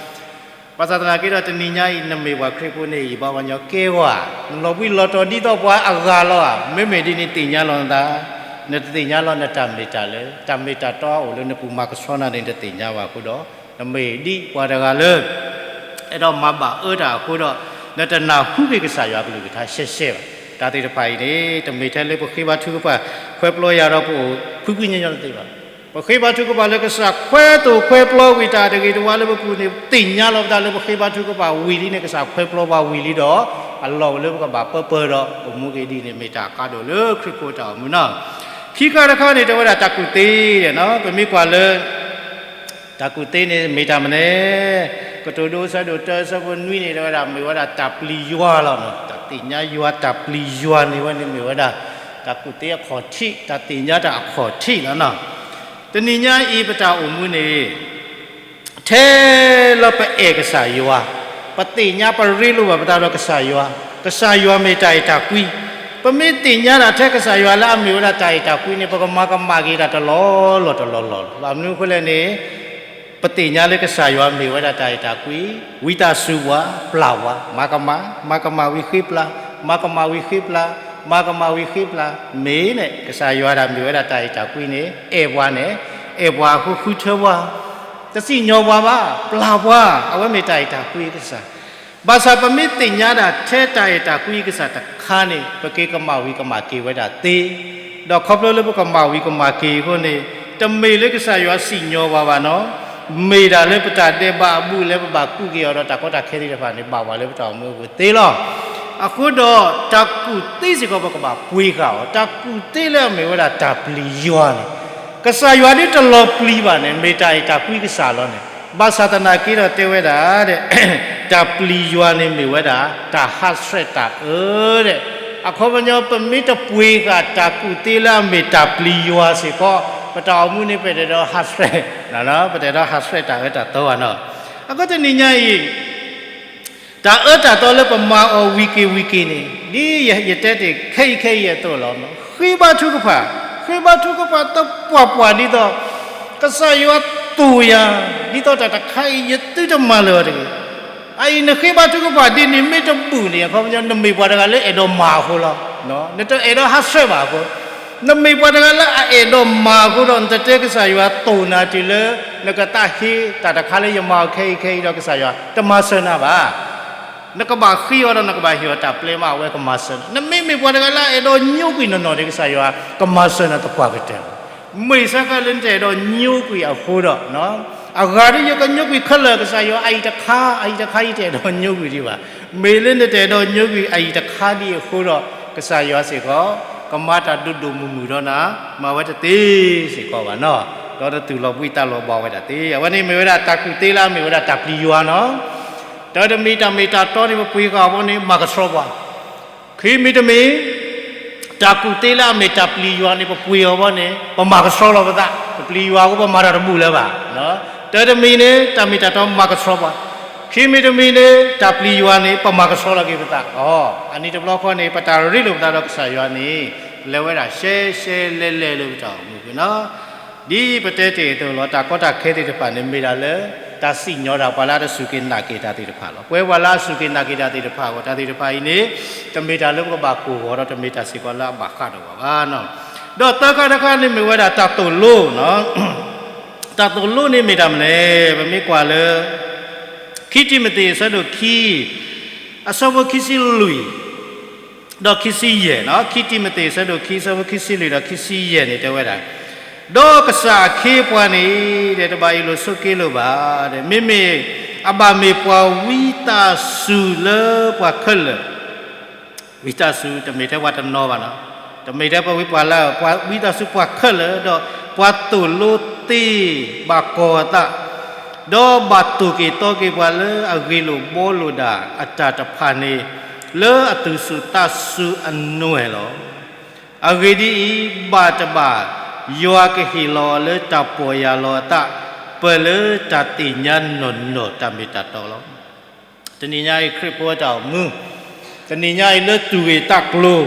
ဘၣ်ဆၣ်သနာ်က့ဒီး တနံၤညါအံၤ နမ့ၢ်ပှၤခရံာ်ဖိန့ၣ် ယဘါပှၤညီကဲဝဲ, နလီၤဘှံးလီၤတီၤဒ်သိးပှၤအဂၤလီၤဧါ. မ့မ့ၢ်ဒ်န့ၣ်သ့ၣ်ညါလီၤနသး, နတသ့ၣ်ညါလီၤနတၢ်မ့ၢ်တၢ်လၢ တၢ်မ့ၢ်တၢ်တီအိၣ်လၢနပူၤမၤကဆှီနၤန့ၣ် နတသ့ၣ်ညါဘၣ်အဃိဒီး နမ့ၢ်ဒ်ပှၤတဂၤလၢ အဲၣ်ဒိးမၤဘၣ်အၢတၢ်အဃိဒီး နတနၢ်ဟူက့ၤကစၢ်ယွၤကလုၢ်ကထါရှဲရှဲဘၣ်. တၢ်သ့ၣ်တဖၣ်အံၤန့ၣ် တမ့ၢ်ထဲလၢပဃ့ဘါထုကဖၣ် ခွဲပျီယၤဒီးပအိၣ်ဖုဖုညါညီတသ့ဘၣ်. ပဃ့ဘါထုကဖၣ်လၢကစၢ်ခွဲသိၣ်ခွဲပျီကွံာ်တၢ်တဂ့ၤတဝါလၢပပူၤန့ၣ် သ့ၣ်ညါလီၤပသးလၢပဃ့ဘါထုကဖၣ်ဝံၤလံန့ၣ် ကစၢ်ခွဲပျီပှၤဝံၤလံဒီး အလီၢ်အိၣ်လၢပကဘၣ်ပၢပၢဒီး ပမူက့ၤဒ်န့ၣ် မ့ၢ်တၢ်ကါဒိၣ်လၢခရံာ်ဖိတၢ်အိၣ်မူနီၤ. ခံခါတခါန့ၣ် တဲဝဲဒၣ်တၢ်ကူၣ်သ့, ပမ့ၢ်ကွၢ်လၢ တၢ်ကူၣ်သ့န့ၣ်မ့ၢ်တၢ်မနုၤလဲၣ်, ကတိၤဒိအဆၢဒိၣ်တၢအဆၢဖိနွံန့ၣ် တဲဝဲဒၣ်မ့ၢ်ဝဲဒၣ်တၢ်ပျံၤယွၤလီၤ. တၢ်သ့ၣ်ညါယွၤတၢ်ပျံၤယွၤန့ၣ်ဝဲန့ၣ်မ့ၢ်ဝဲဒၣ် တၢ်ကူၣ်သ့အခီၣ်ထံး, တၢ်သ့ၣ်ညါတၢ်အခီၣ်ထံးလီၤ. တနံၤညါအံၤပတၢ်အိၣ်မူန့ၣ် ထဲလၢပအဲၣ်ကစၢ်ယွၤ, ပသ့ၣ်ညါပရ့လိာ်ဘၣ်ပသးဒီးကစၢ်ယွၤ, ကစၢ်ယွၤမ့ၢ်တၢ်အဲၣ်တၢ်ကွံ, ပမ့ၢ်သ့ၣ်ညါဒၣ်ထဲကစၢ်ယွၤလၢအမ့ၢ်ဝဲဒၣ်တၢ်အဲၣ်တၢ်ကွံန့ၣ် ပကမၤကမၣ်က့ၤတၢ်တလီၢ်လီၢ်တလီၢ်လီၢ်လီၤ. ဘၣ်မနုၤအဃိလဲၣ်န့ၣ် ပသ့ၣ်ညါလၢကစၢ်ယွၤမ့ၢ်ဝဲဒၣ်တၢ်အဲၣ်တၢ်ကွံ, ဝံသးစူၤပှၤ, ပျၢ်ပှၤ, မၤကမၣ်, မၤကမၣ်ဝံၤဃ့ပျၢ်, မၤကမၣ်ဝံၤဃ့ပျၢ်, မၤကမၣ်ဝံၤဃ့ပျၢ်, မ့ၢ်န့ၣ် ကစၢ်ယွၤဒၣ်မ့ၢ်ဝဲဒၣ်တၢ်အဲၣ်တၢ်ကွံန့ၣ် အဲၣ်ပှၤန့ၣ်, အဲၣ်ပှၤအဃိဃုထၢပှၤ, တစံၣ်ညီၣ်ပှၤဘၣ်, ပျၢ်ပှၤ, အဝဲမ့ၢ်တၢ်အဲၣ်တၢ်ကွံကစၢ် ဘၣ်ဆၣ်ပမ့ၢ်သ့ၣ်ညါဒၣ်ထဲတၢ်အဲၣ်တၢ်ကွံကစၢ်တခါန့ၣ် ပက့ၤကမၣ်ဝံၤကမၣ်က့ၤဝဲဒၣ်သ့, ဒီးခီဖျိလၢပကမၣ်ဝံၤကမၣ်က့ၤအဃိန့ၣ် တမ့ၢ်လၢကစၢ်ယွၤစံၣ်ညီၣ်ပှၤဘၣ်နီၤ, မ့ၢ်ဒၣ်လၢပတၢ်ဒဲးဘးအဘူးအလဲ ပဘၣ်ကူးက့ၤအီၤဒီးတၢ်ကီတၢ်ခဲသ့ၣ်တဖၣ်န့ၣ် ဘၣ်ဝဲလၢပတၢ်အိၣ်မူအပူၤသ့လီၤ. အဃိဒီးတၢ်ကူၣ်သ့စ့ၢ်ကီး ပကဘၣ်ပှ့ၤဃာ်အီၤ, တၢ်ကူၣ်သ့လၢအမ့ၢ်ဝဲဒၣ်တၢ်ပျံၤယွၤန့ၣ် ကစၢ်ယွၤဒ်တလီၤပျံၤဘၣ်န့ၣ် မ့ၢ်တၢ်အဲၣ်တၢ်ကွံကစၢ်လီၤန့ၣ်, ဘၣ်ဆၣ်သနာ်က့ဒီးတဲဝဲဒၣ် တၢ်ပျံၤယွၤန့ၣ်မ့ၢ်ဝဲဒၣ် တၢ်ဟးဆှဲးတၢ်အၢဒဲး, အခီပညီ ပမ့ၢ်တပှ့ၤဃာ်တၢ်ကူၣ်သ့လၢအမ့ၢ်တၢ်ပျံၤယွၤစ့ၢ်ကီး ပတၢ်အိၣ်မူန့ၣ် ပတအဲၣ်ဒိးဟးဆှဲး, ပတအဲၣ်ဒိးဟးဆှဲးတၢ်အၢတၢ်သီဘၣ်နီၤ. အဃိတနံၤညါအံၤ တၢ်အၢတၢ်သီလၢပမၤအီၤဝံၤက့ၤဝံၤက့ၤန့ၣ် ဒ်ယတဲတ့ၢ်ခဲအံၤခဲအံၤအသိးလီၤ. ဃ့ဘါထုကဖၣ်, ဃ့ဘါထုကဖၣ်သပှၢ်ပှၢ်ဒ်သိး ကစၢ်ယွၤသိၣ်ယၤ ဒ်သိးတၢ်တခါအံၤ ယသုတမၤလၢၤအီၤတဂ့ၤ. အအံၤနဃ့ဘါထုကဖၣ်ဒ်န့ၣ် မ့ၢ်တဘူၣ်န့ၣ် အခီပညီ နမ့ၢ်ပှၤတဂၤလၢအဲၣ်ဒိးမၤအဃိလီၤ. နတအဲၣ်ဒိးဟးဆှဲးဘၣ်အဃိ နမ့ၢ်ပှၤတဂၤလၢအအဲၣ်ဒိးမၤအဃိဒီး နတတဲကစၢ်ယွၤသိၣ်နၤတုၤလၢ နကသးဟ့တၢ်တခါလၢယမၤအီၤခဲအံၤခဲအံၤဒီး ကစၢ်ယွၤတမၤစၢၤနၤဘၣ်. နကဘၣ်ဃ့အီၤဒီးနကဘၣ်ဟ့ၣ်အီၤတၢ်ပျဲမး အဝဲကမၤစၢၤနၤ. နမ့မ့ၢ်ပှၤတဂၤလၢအအဲၣ်ဒိးညိကွံာ်နီၢ်နီၢ်ဒီး ကစၢ်ယွၤကမၤစၢၤနၤသပှၢ်ကတၢၢ်လီၤ. မ့ၢ်စ့ၢ်ကီးလၢနတအဲၣ်ဒိးညိကွံာ်အဃိဒီး အဂၤဒ်ယကညိကွံာ်ခဲလၢာ် ကစၢ်ယွၤ အအံၤတခါ အအံၤတခါ ယတအဲၣ်ဒိးညိကွံာ်ဒံးဘၣ်. မ့ၢ်လၢနတအဲၣ်ဒိးညိကွံာ်အအံၤတခါဒံးအဃိဒီး ကစၢ်ယွၤစ့ၢ်ကီး ကမၤတၢ်ဒိၣ်ဒိၣ်မုၢ်မုၢ်ဒီးနၤ မၤဝဲတသ့စ့ၢ်ကီးဘၣ်နီၤ. ဒီးနသူၣ်လီၤဘှံးသးလီၤဘှါဝဲဒၣ်သ့. အဝဲန့ၣ်မ့ၢ်ဝဲဒၣ်တၢ်ကူၣ်သ့လၢအမ့ၢ်ဝဲဒၣ်တၢ်ပျံၤယွၤနီၤ. တၢ်တမံၤတၢ်မ့ၢ်တၢ်တီန့ၣ် ပပှ့ၤဃာ်အီၤဘီန့ၣ် မၤကဆှီပှၤ ခံမံၤတမံၤ တၢ်ကူၣ်သ့လၢအမ့ၢ်တၢ်ပျံၤယွၤန့ၣ် ပပှ့ၤအီၤဘီန့ၣ် ပမၤကဆှီလီၤပသး, ပပျံၤယွၤအဃိ ပမၤတၢ်တဘူၣ်လၢၤဘၣ်. တၢ်တမံၤန့ၣ် တၢ်မ့ၢ်တၢ်တီမၤကဆှီပှၤ, ခံမံၤတမံၤန့ၣ် တၢ်ပျံၤယွၤန့ၣ် ပမၤကဆှီလီၤက့ၤပသး. အနံၤတဘျီဃီန့ၣ် ပတၢ်ရ့လိာ်ပသးဒီးကစၢ်ယွၤန့ၣ် လဲၤဝဲဒၣ်ရှဲရှဲလဲၤလဲၤလၢပတၢ်အိၣ်မူပူၤနီၤ. ဒ်ပတဲတ့ၢ်အသိးလီၤ, တၢ်ကီတၢ်ခဲသ့ၣ်တဖၣ်န့ၣ် မ့ၢ်ဒၣ်လၢ တၢ်စံၣ်ညီၣ်တၢ်ပှၤလၢအတစူၢ်က့ၤနာ်က့ၤတၢ်သ့ၣ်တဖၣ်လီၤ. ပဝဲပှၤလၢအစူၢ်က့ၤနာ်က့ၤတၢ်သ့ၣ်တဖၣ်အဂီၢ် တၢ်သ့ၣ်တဖၣ်အံၤန့ၣ် တမ့ၢ်တၢ်လၢပကဘၣ်ကိၢ်ဂီၤဒီး တမ့ၢ်တၢ်စ့ၢ်ကီးလၢအဘၣ်ဃးဒီးပှၤဘၣ်. ဒီးသၢခါတခါန့ၣ်မ့ၢ်ဝဲဒၣ်တၢ်သိၣ်လိ, တၢ်သိၣ်လိန့ၣ်မ့ၢ်တၢ်မနုၤလဲၣ်, ပမ့ၢ်ကွၢ်လၢ ခံတံၤမသ့း အဆၢဒိၣ်ခံ အဆၢဖိခံဆံလွံၢ် ဒီးခံဆံယဲၢ်, ခံတံၤမသ့း အဆၢဒိၣ်ခံ အဆၢဖိခံဆံလွံၢ်ဒီးခံဆံယဲၢ်န့ၣ်တဲဝဲဒၣ်, ဒီးကစၢ်အခ့အပှၤန့ၣ် တဘၣ်အ့ၣ်လိာ်ဆိးက့လိာ်ဘၣ်, မ့မ့ၢ်အဘၣ်မ့ၢ်ပှၤဝံသးစူၤလၢပှၤခဲလၢာ်, ဝံသးစူၤ တမ့ၢ်ထဲပှၤတနီၤဘၣ်နီၤ, တမ့ၢ်ထဲပှၤဝံပှၤလၢ်, ပှၤဝံသးစူၤပှၤခဲလၢာ်, ဒီးပှၤသိၣ်လိသ့ဘၣ်ကီၤအသး, ဒီးဘၣ်တိၢ်က့ၤသီက့ၤပှၤလၢအဂ့ၢ်လိာ်ဘှီလိာ်ဒၣ်အတၢ်တဖၣ်န့ၣ်, လၢအသူၣ်စူၤသးစူၤအနွဲၢ်လီၤ. အဂ့ၢ်ဒ်အံၤ, ဘၣ်တဘၣ် ယွၤကဟ့ၣ်လီၤအီၤလၢတၢ်ပီၢ်ယၢ်လီၤအသး, ပၢၢ်လၢတၢ်သ့ၣ်ညါနီၢ်နီၢ်တၢ်မ့ၢ်တၢ်တီလီၤ. တနံၤညါအံၤခရံာ်ဖိအတၢ်အိၣ်မူ, တနံၤညါအံၤလၢသူၣ်ဂ့ၤသးကျိၤ,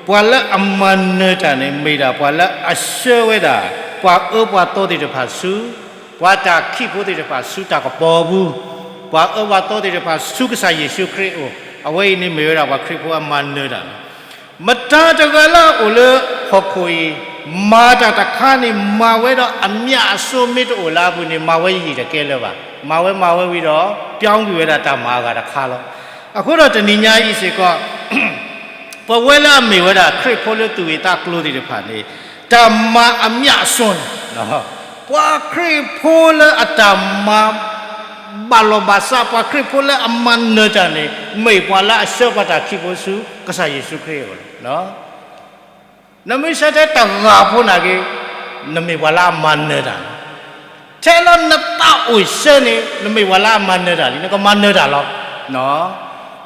ပှၤလၢအမၤနၢၤတၢ်န့ၣ် မ့ၢ်ဒၣ်ပှၤလၢအဆှၢဝဲဒၣ် ပှၤအၢပှၤသီသ့ၣ်တဖၣ်ဆူ, ပှၤတၢ်ခံးဖိသ့ၣ်တဖၣ်ဆူတၢ်ကပီၤပူၤ, ပှၤအၢပှၤသီသ့ၣ်တဖၣ်ဆူကစၢ်ယ့ၣ်ၡူးခရံာ်အအိၣ်, အဝဲအံၤန့ၣ်မ့ၢ်ဝဲဒၣ်ပှၤခရံာ်ဖိအမၤနၢၤတၢ်လီၤ. မတၤတဂၤလၢအအိၣ်လၢဟီၣ်ခိၣ်အံၤ, မၤတၢ်တခါန့ၣ် မၤဝဲဒီးအမျးအစိမ့ၢ်တအိၣ်လၢအပူၤန့ၣ် မၤဝဲယံာ်တကဲလၢၤဘၣ်. မၤဝဲမၤဝဲဝံၤဒီး ပျီကွံာ်ဝဲဒၣ်တၢ်မၤအဂၤတခါလီၤ. အဃိဒီးတနံၤညါအံၤစ့ၢ်ကီး ပဝဲလၢအမ့ၢ်ဝဲဒၣ်ခရံာ်ဖိလၢသူၣ်ဂ့ၤသးကျိၤသ့ၣ်တဖၣ်န့ၣ်, တၢ်မၤအမျးအစိန့ၣ်, ပှၤခရံာ်ဖိလၢအတၢ်မၤ ဘၣ်လီၢ်ဘၣ်စး ပှၤခရံာ်ဖိလၢအမၤနၢၤတၢ်န့ၣ် မ့ၢ်ပှၤလၢအဆှၢပှၤတၢ်ခံးဖိဆူ ကစၢ်ယ့ၣ်ၡူးခရံာ်အအိၣ်လီၤ. နမ့ၢ်ဆှၢထဲတဂၤဖိနာ်က့, နမ့ၢ်ပှၤလၢအမၤနၢၤတၢ်လီၤ. ထဲလၢနသးအိၣ်ဆှၢန့ၣ် နမ့ၢ်ပှၤလၢအမၤနၢၤတၢ်လံ, နကမၤနၢၤတၢ်လီၤ.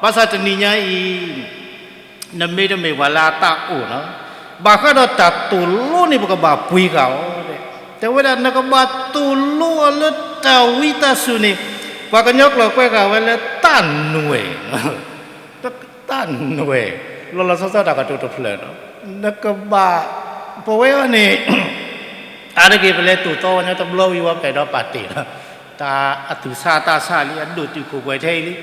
ဘၣ်ဆၣ်တနံၤညါအံၤ နမ့ၢ်တမ့ၢ်ပှၤလၢအသးအိၣ်လီၤ. ဘၣ်ဃးဒီးတၢ်သိၣ်လိန့ၣ် ပကဘၣ်ပှ့ၤဃာ်အီၤ, တဲဝဲဒၣ် နကဘၣ်သိၣ်လိအီၤလၢတၢ်ဝံသးစူၤန့ၣ်, ပှၤကညီကျိာ်ကွဲးဃာ်ဝဲလၢသးနွဲၣ်, သးနွဲၣ်, လီၤလီၤဆီဆီတၢ်ကတိၤတဖျၢၣ်လီၤ. နကဘၣ်, ပဝဲအံၤန့ၣ် အါတက့ၢ်ပလဲၤသိၣ်သီဝဲညီတဘျီဝံၤဝဲ ပအဲၣ်ဒိးပာ်တ့ၢ်လီၤ. တၢ်အသူၣ်ဆးသးဆးလံ, အဒိၣ်တုာ်ခိၣ်ပှဲၤထဲအံၤလံ,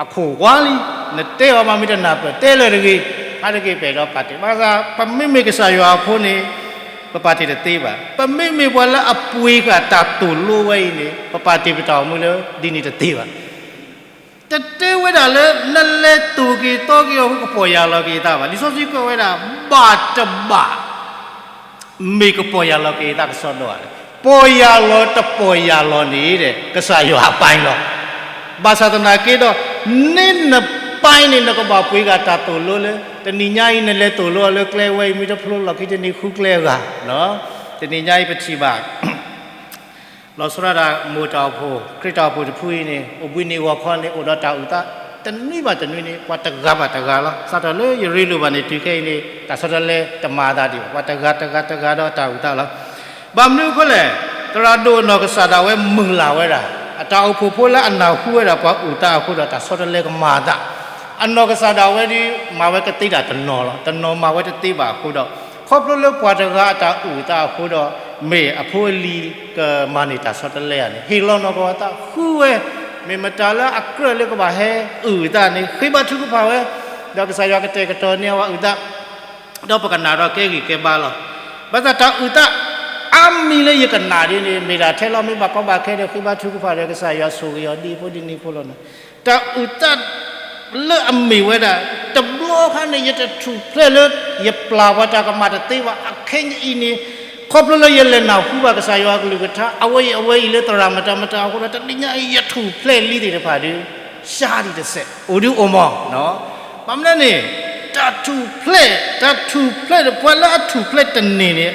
အခိၣ်ဝါလံ, နတဲအီၤမးမ့ၢ်တနၢ်ပၢၢ် တဲလၢာ်တဂ့ၤ, အါတက့ၢ်ပအဲၣ်ဒိးပာ်တ့ၢ်. ဘၣ်ဆၣ် ပမ့မ့ၢ်ကစၢ်ယွၤအဖိန့ၣ် ပပာ်တ့ၢ်တသ့ဘၣ်. ပမ့မ့ၢ်ပှၤလၢအပှ့ၤဃာ်တၢ်သိၣ်လိဝဲအံၤန့ၣ် ပပာ်တ့ၢ်ပတၢ်အိၣ်မူလၢဒ်န့ၣ်တသ့ဘၣ်. တတဲဝဲဒၣ်လၢ နလဲၤသိၣ်က့ၤသီက့ၤအီၤ ကပီၢ်ယၢ်လီၤက့ၤအသးဘၣ်. လံာ်စီဆှံကွဲးဝဲဒၣ် ဘၣ်တဘၣ် မ့ၢ်ကပီၢ်ယၢ်လီၤက့ၤအသးကစီဒီဧါ, ပီၢ်ယၢ်လီၤတပီၢ်ယၢ်လီၤန့ၣ်ဒီး ကစၢ်ယွၤအပၢ်လီၤ. ဘၣ်ဆၣ်သနာ်က့ဒီး န့ၢ်နပၢ်န့ၣ် နကဘၣ်ပှ့ၤဃာ်တၢ်သိၣ်လိလၢ တနံၤညါအံၤ နလဲၤသိၣ်လိအီၤလၢကျဲဝဲအံၤ မ့ၢ်တဖျိလီၢ်ခံတနံၤဃုကျဲအဂၤ, တနံၤညါအံၤပထံၣ်ဘၣ် လီၤဆီဒၣ်တၢ်မိၢ်တၢ်အိၣ်ဖှိၣ် ခရံာ်တၢ်အိၣ်ဖှိၣ်တဖုအံၤန့ၣ် အိၣ်ဘှံးနံၤဂီၤခီန့ၣ် အိၣ်ဒီးတၢ်အုၣ်သး တနွံဘၣ်တနွံန့ၣ် ပှၤတဂၤဘၣ်တဂၤလီၤ. စးထီၣ်လၢယရ့လိာ်ဘၣ်န့ၣ် တုၤခဲအံၤန့ၣ် တၢ်ဆီတလဲတမၤအသးဒံးဘၣ်. ပှၤတဂၤတဂၤတဂၤဒီးတၢ်အုၣ်သးလီၤ. ဘၣ်မနုၤအဃိလဲၣ်, သရၣ်ဒိၣ်အနီၢ်ကစၢ်ဒၣ်ဝဲမုၢ်လၢ်ဝဲဒၣ် အတၢ်အိၣ်ဖှိၣ်ဖိလၢအနၢ်ဟူဝဲဒၣ်ပှၤအုၣ်သးအဃိဒီး တၢ်ဆီတလဲကမၤအသး အနီၢ်ကစၢ်ဒၣ်ဝဲဒီး မၤဝဲကသ့ဒၣ်တနီၤလီၤ. တနီၤမၤဝဲတသ့ဘၣ်အဃိဒီး ခီဖျိလၢပှၤတဂၤအတၢ်အုၣ်အသးအဃိဒီး မ့ၢ်အဖိအလံၤကမၤန့ၢ်တၢ်ဆီတလဲဧါန့ၣ် ဟ့ၣ်လီၤနီၢ်ကီၢ်အသးဃုဝဲ, မ့ၢ်မတၤလၢအကြၢးလၢကဘၣ်ဟဲအုၣ်အသးန့ၣ် ဃ့ဘါထုကဖၣ်ဝဲ, ဒီးကစၢ်ယွၤကတဲာ်ကတီၤန့ၢ်အဝဲအုၣ်သး ဒီးပကနၣ်ဒီးကဲဂံၢ်ကဲဘါလီၤ. ဘၣ်ဆၣ်တၢ်အုၣ်သး အါမံၤလၢယကနၣ်ဒ်န့ၣ် မ့ၢ်ဒၣ်ထဲလီၤမ့ၢ်ဘၣ်ကီဘၣ်ခဲဒီး ဃ့ဘါထုကဖၣ်ဒီးကစၢ်ယွၤဆိၣ်ဂ့ၤအီၤဒ်ဖိဒ်န့ၣ်ဖိလီၤန့ၣ်, တၢ်အုၣ်သး လၢအမ့ၢ်ဝဲဒၣ် တဘျီခါန့ၣ် ယတထူၣ်ဖျဲၣ်လၢ ယပျၢ်ပှၤတၢ်ကမၣ်တသ့ဘၣ်. အခဲအံၤအံၤန့ၣ် ခီဖျိလၢယလဲၤနၢ်ဟူဘၣ်ကစၢ်ယွၤအကလုၢ်ကထါ အဝဲအံၤအဝဲအံၤလၢသရၣ်မတၤမတၤအဃိဒီး တနံၤညါအံၤ ယထူၣ်ဖျဲၣ်လံသ့ၣ်တဖၣ်ဒီး ရှါဒံးတစဲး အိၣ်ဒုးအိၣ်မး. ဘၣ်မနုၤန့ၣ် တၢ်ထူၣ်ဖျဲၣ် တၢ်ထူၣ်ဖျဲၣ် ပှၤလၢအထူၣ်ဖျဲၣ်တန့ၢ်န့ၣ်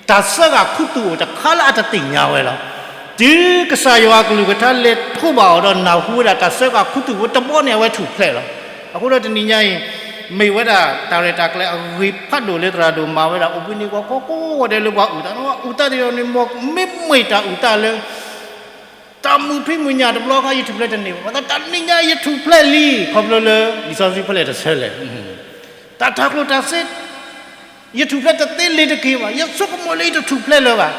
တၢ်စၢဃာ်ခူသူၣ်အိၣ်တခါလၢအတသ့ၣ်ညါဝဲလီၤ. တုၤကစၢ်ယွၤအကလုၢ်ကထါလဲၤထိးဘၣ်အီၤဒီးနၢ်ဟူဝဲဒၣ်တၢ်စၢဃာ်ခူသူၣ်ဖိတဘျီန့ၣ် အဝဲထူၣ်ဖျဲၣ်လီၤ. အဃိဒီးတနံၤညါအံၤ မ့ၢ်ဝဲဒၣ်တၢ်ရဲၣ်တၢ်ကျဲၤအဂ့ၤဖးဒိၣ်လၢသရၣ်ဒိၣ်မၤဝဲဒၣ် အိၣ်ဘှံးနံၤဂီၤခီကိးဂီၤဒဲးလၢပှၤအုၣ်သးန့ၣ် အုၣ်သးသ့ၣ်ဒီးန့ၣ် မ့မ့ၢ်တၢ်အုၣ်သးလၢ တၢ်မုာ်ဖံးမုာ်ညၣ်တဘျီခါ ယထူၣ်ဖျဲၣ်တန့ၢ်ဘၣ်. ဘၣ်ဆၣ်တနံၤညါယထူၣ်ဖျဲၣ်လံ ခီဖျိလၢ လံာ်စီဆှံဖဲလဲၣ်တဆၢလဲၣ်. တၢ်တၤကျိၣ်တၤစ့ ယထူၣ်ဖျဲးတသ့လၢၤတက့ၢ်ဘၣ်. ယဆိကမိၣ်လၢယတထူၣ်ဖျဲးလၢၤဘၣ်.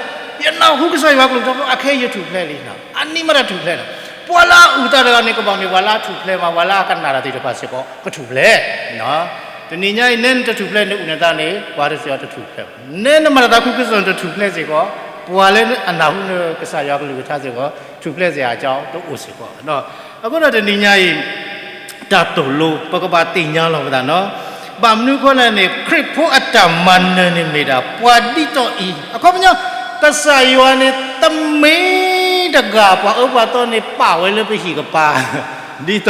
ယနၢ်ဟူကစၢ်ယွၤကလုၢ်ကထါဖိ အခဲအံၤယထူၣ်ဖျဲးလံ. အနံၣ်မ့ၢ်တၢ်ထူၣ်ဖျဲးလီၤ. ပှၤလၢအအုၣ်သးတဂၤန့ၣ် ကဘၣ်မ့ၢ်ပှၤလၢအထူၣ်ဖျဲးမး, ပှၤလၢအကနၣ်တၢ်သ့ၣ်တဖၣ်စ့ၢ်ကီး ကထူၣ်ဖျဲး. တနံၤညါအံၤ နဲနတထူၣ်ဖျဲး နအုၣ်နသးန့ၣ် ပှၤတစဲးအီၤတထူၣ်ဖျဲးဘၣ်. နဲနမၤတၢ်သးခုကစီၣ် နတထူၣ်ဖျဲးစ့ၢ်ကီး ပှၤလၢအနၢ်ဟူနကစၢ်ယွၤကလုၢ်ကထါစ့ၢ်ကီး ထူၣ်ဖျဲးစ့ၢ်ကီး အကၠီတအိၣ်စ့ၢ်ကီး. အဃိဒီးတနံၤညါအံၤ တၢ်သိၣ်လိ ပကဘၣ်သ့ၣ်ညါလီၤပသးနီၤ. ဘၣ်မနုၤအဃိလဲၣ်န့ၣ် ခရံာ်ဖိအတၢ်မၤနၢၤန့ၣ်မ့ၢ်ဒၣ် ပှၤဒ်သိးအံၤ. အခီပညီ ကစၢ်ယွၤန့ၣ် တမ့ၢ်တဂၤ ပှၤအၢပှၤသီန့ၣ် ပာ်ဝဲလၢပဟံၣ်ကပၤ ဒ်သိး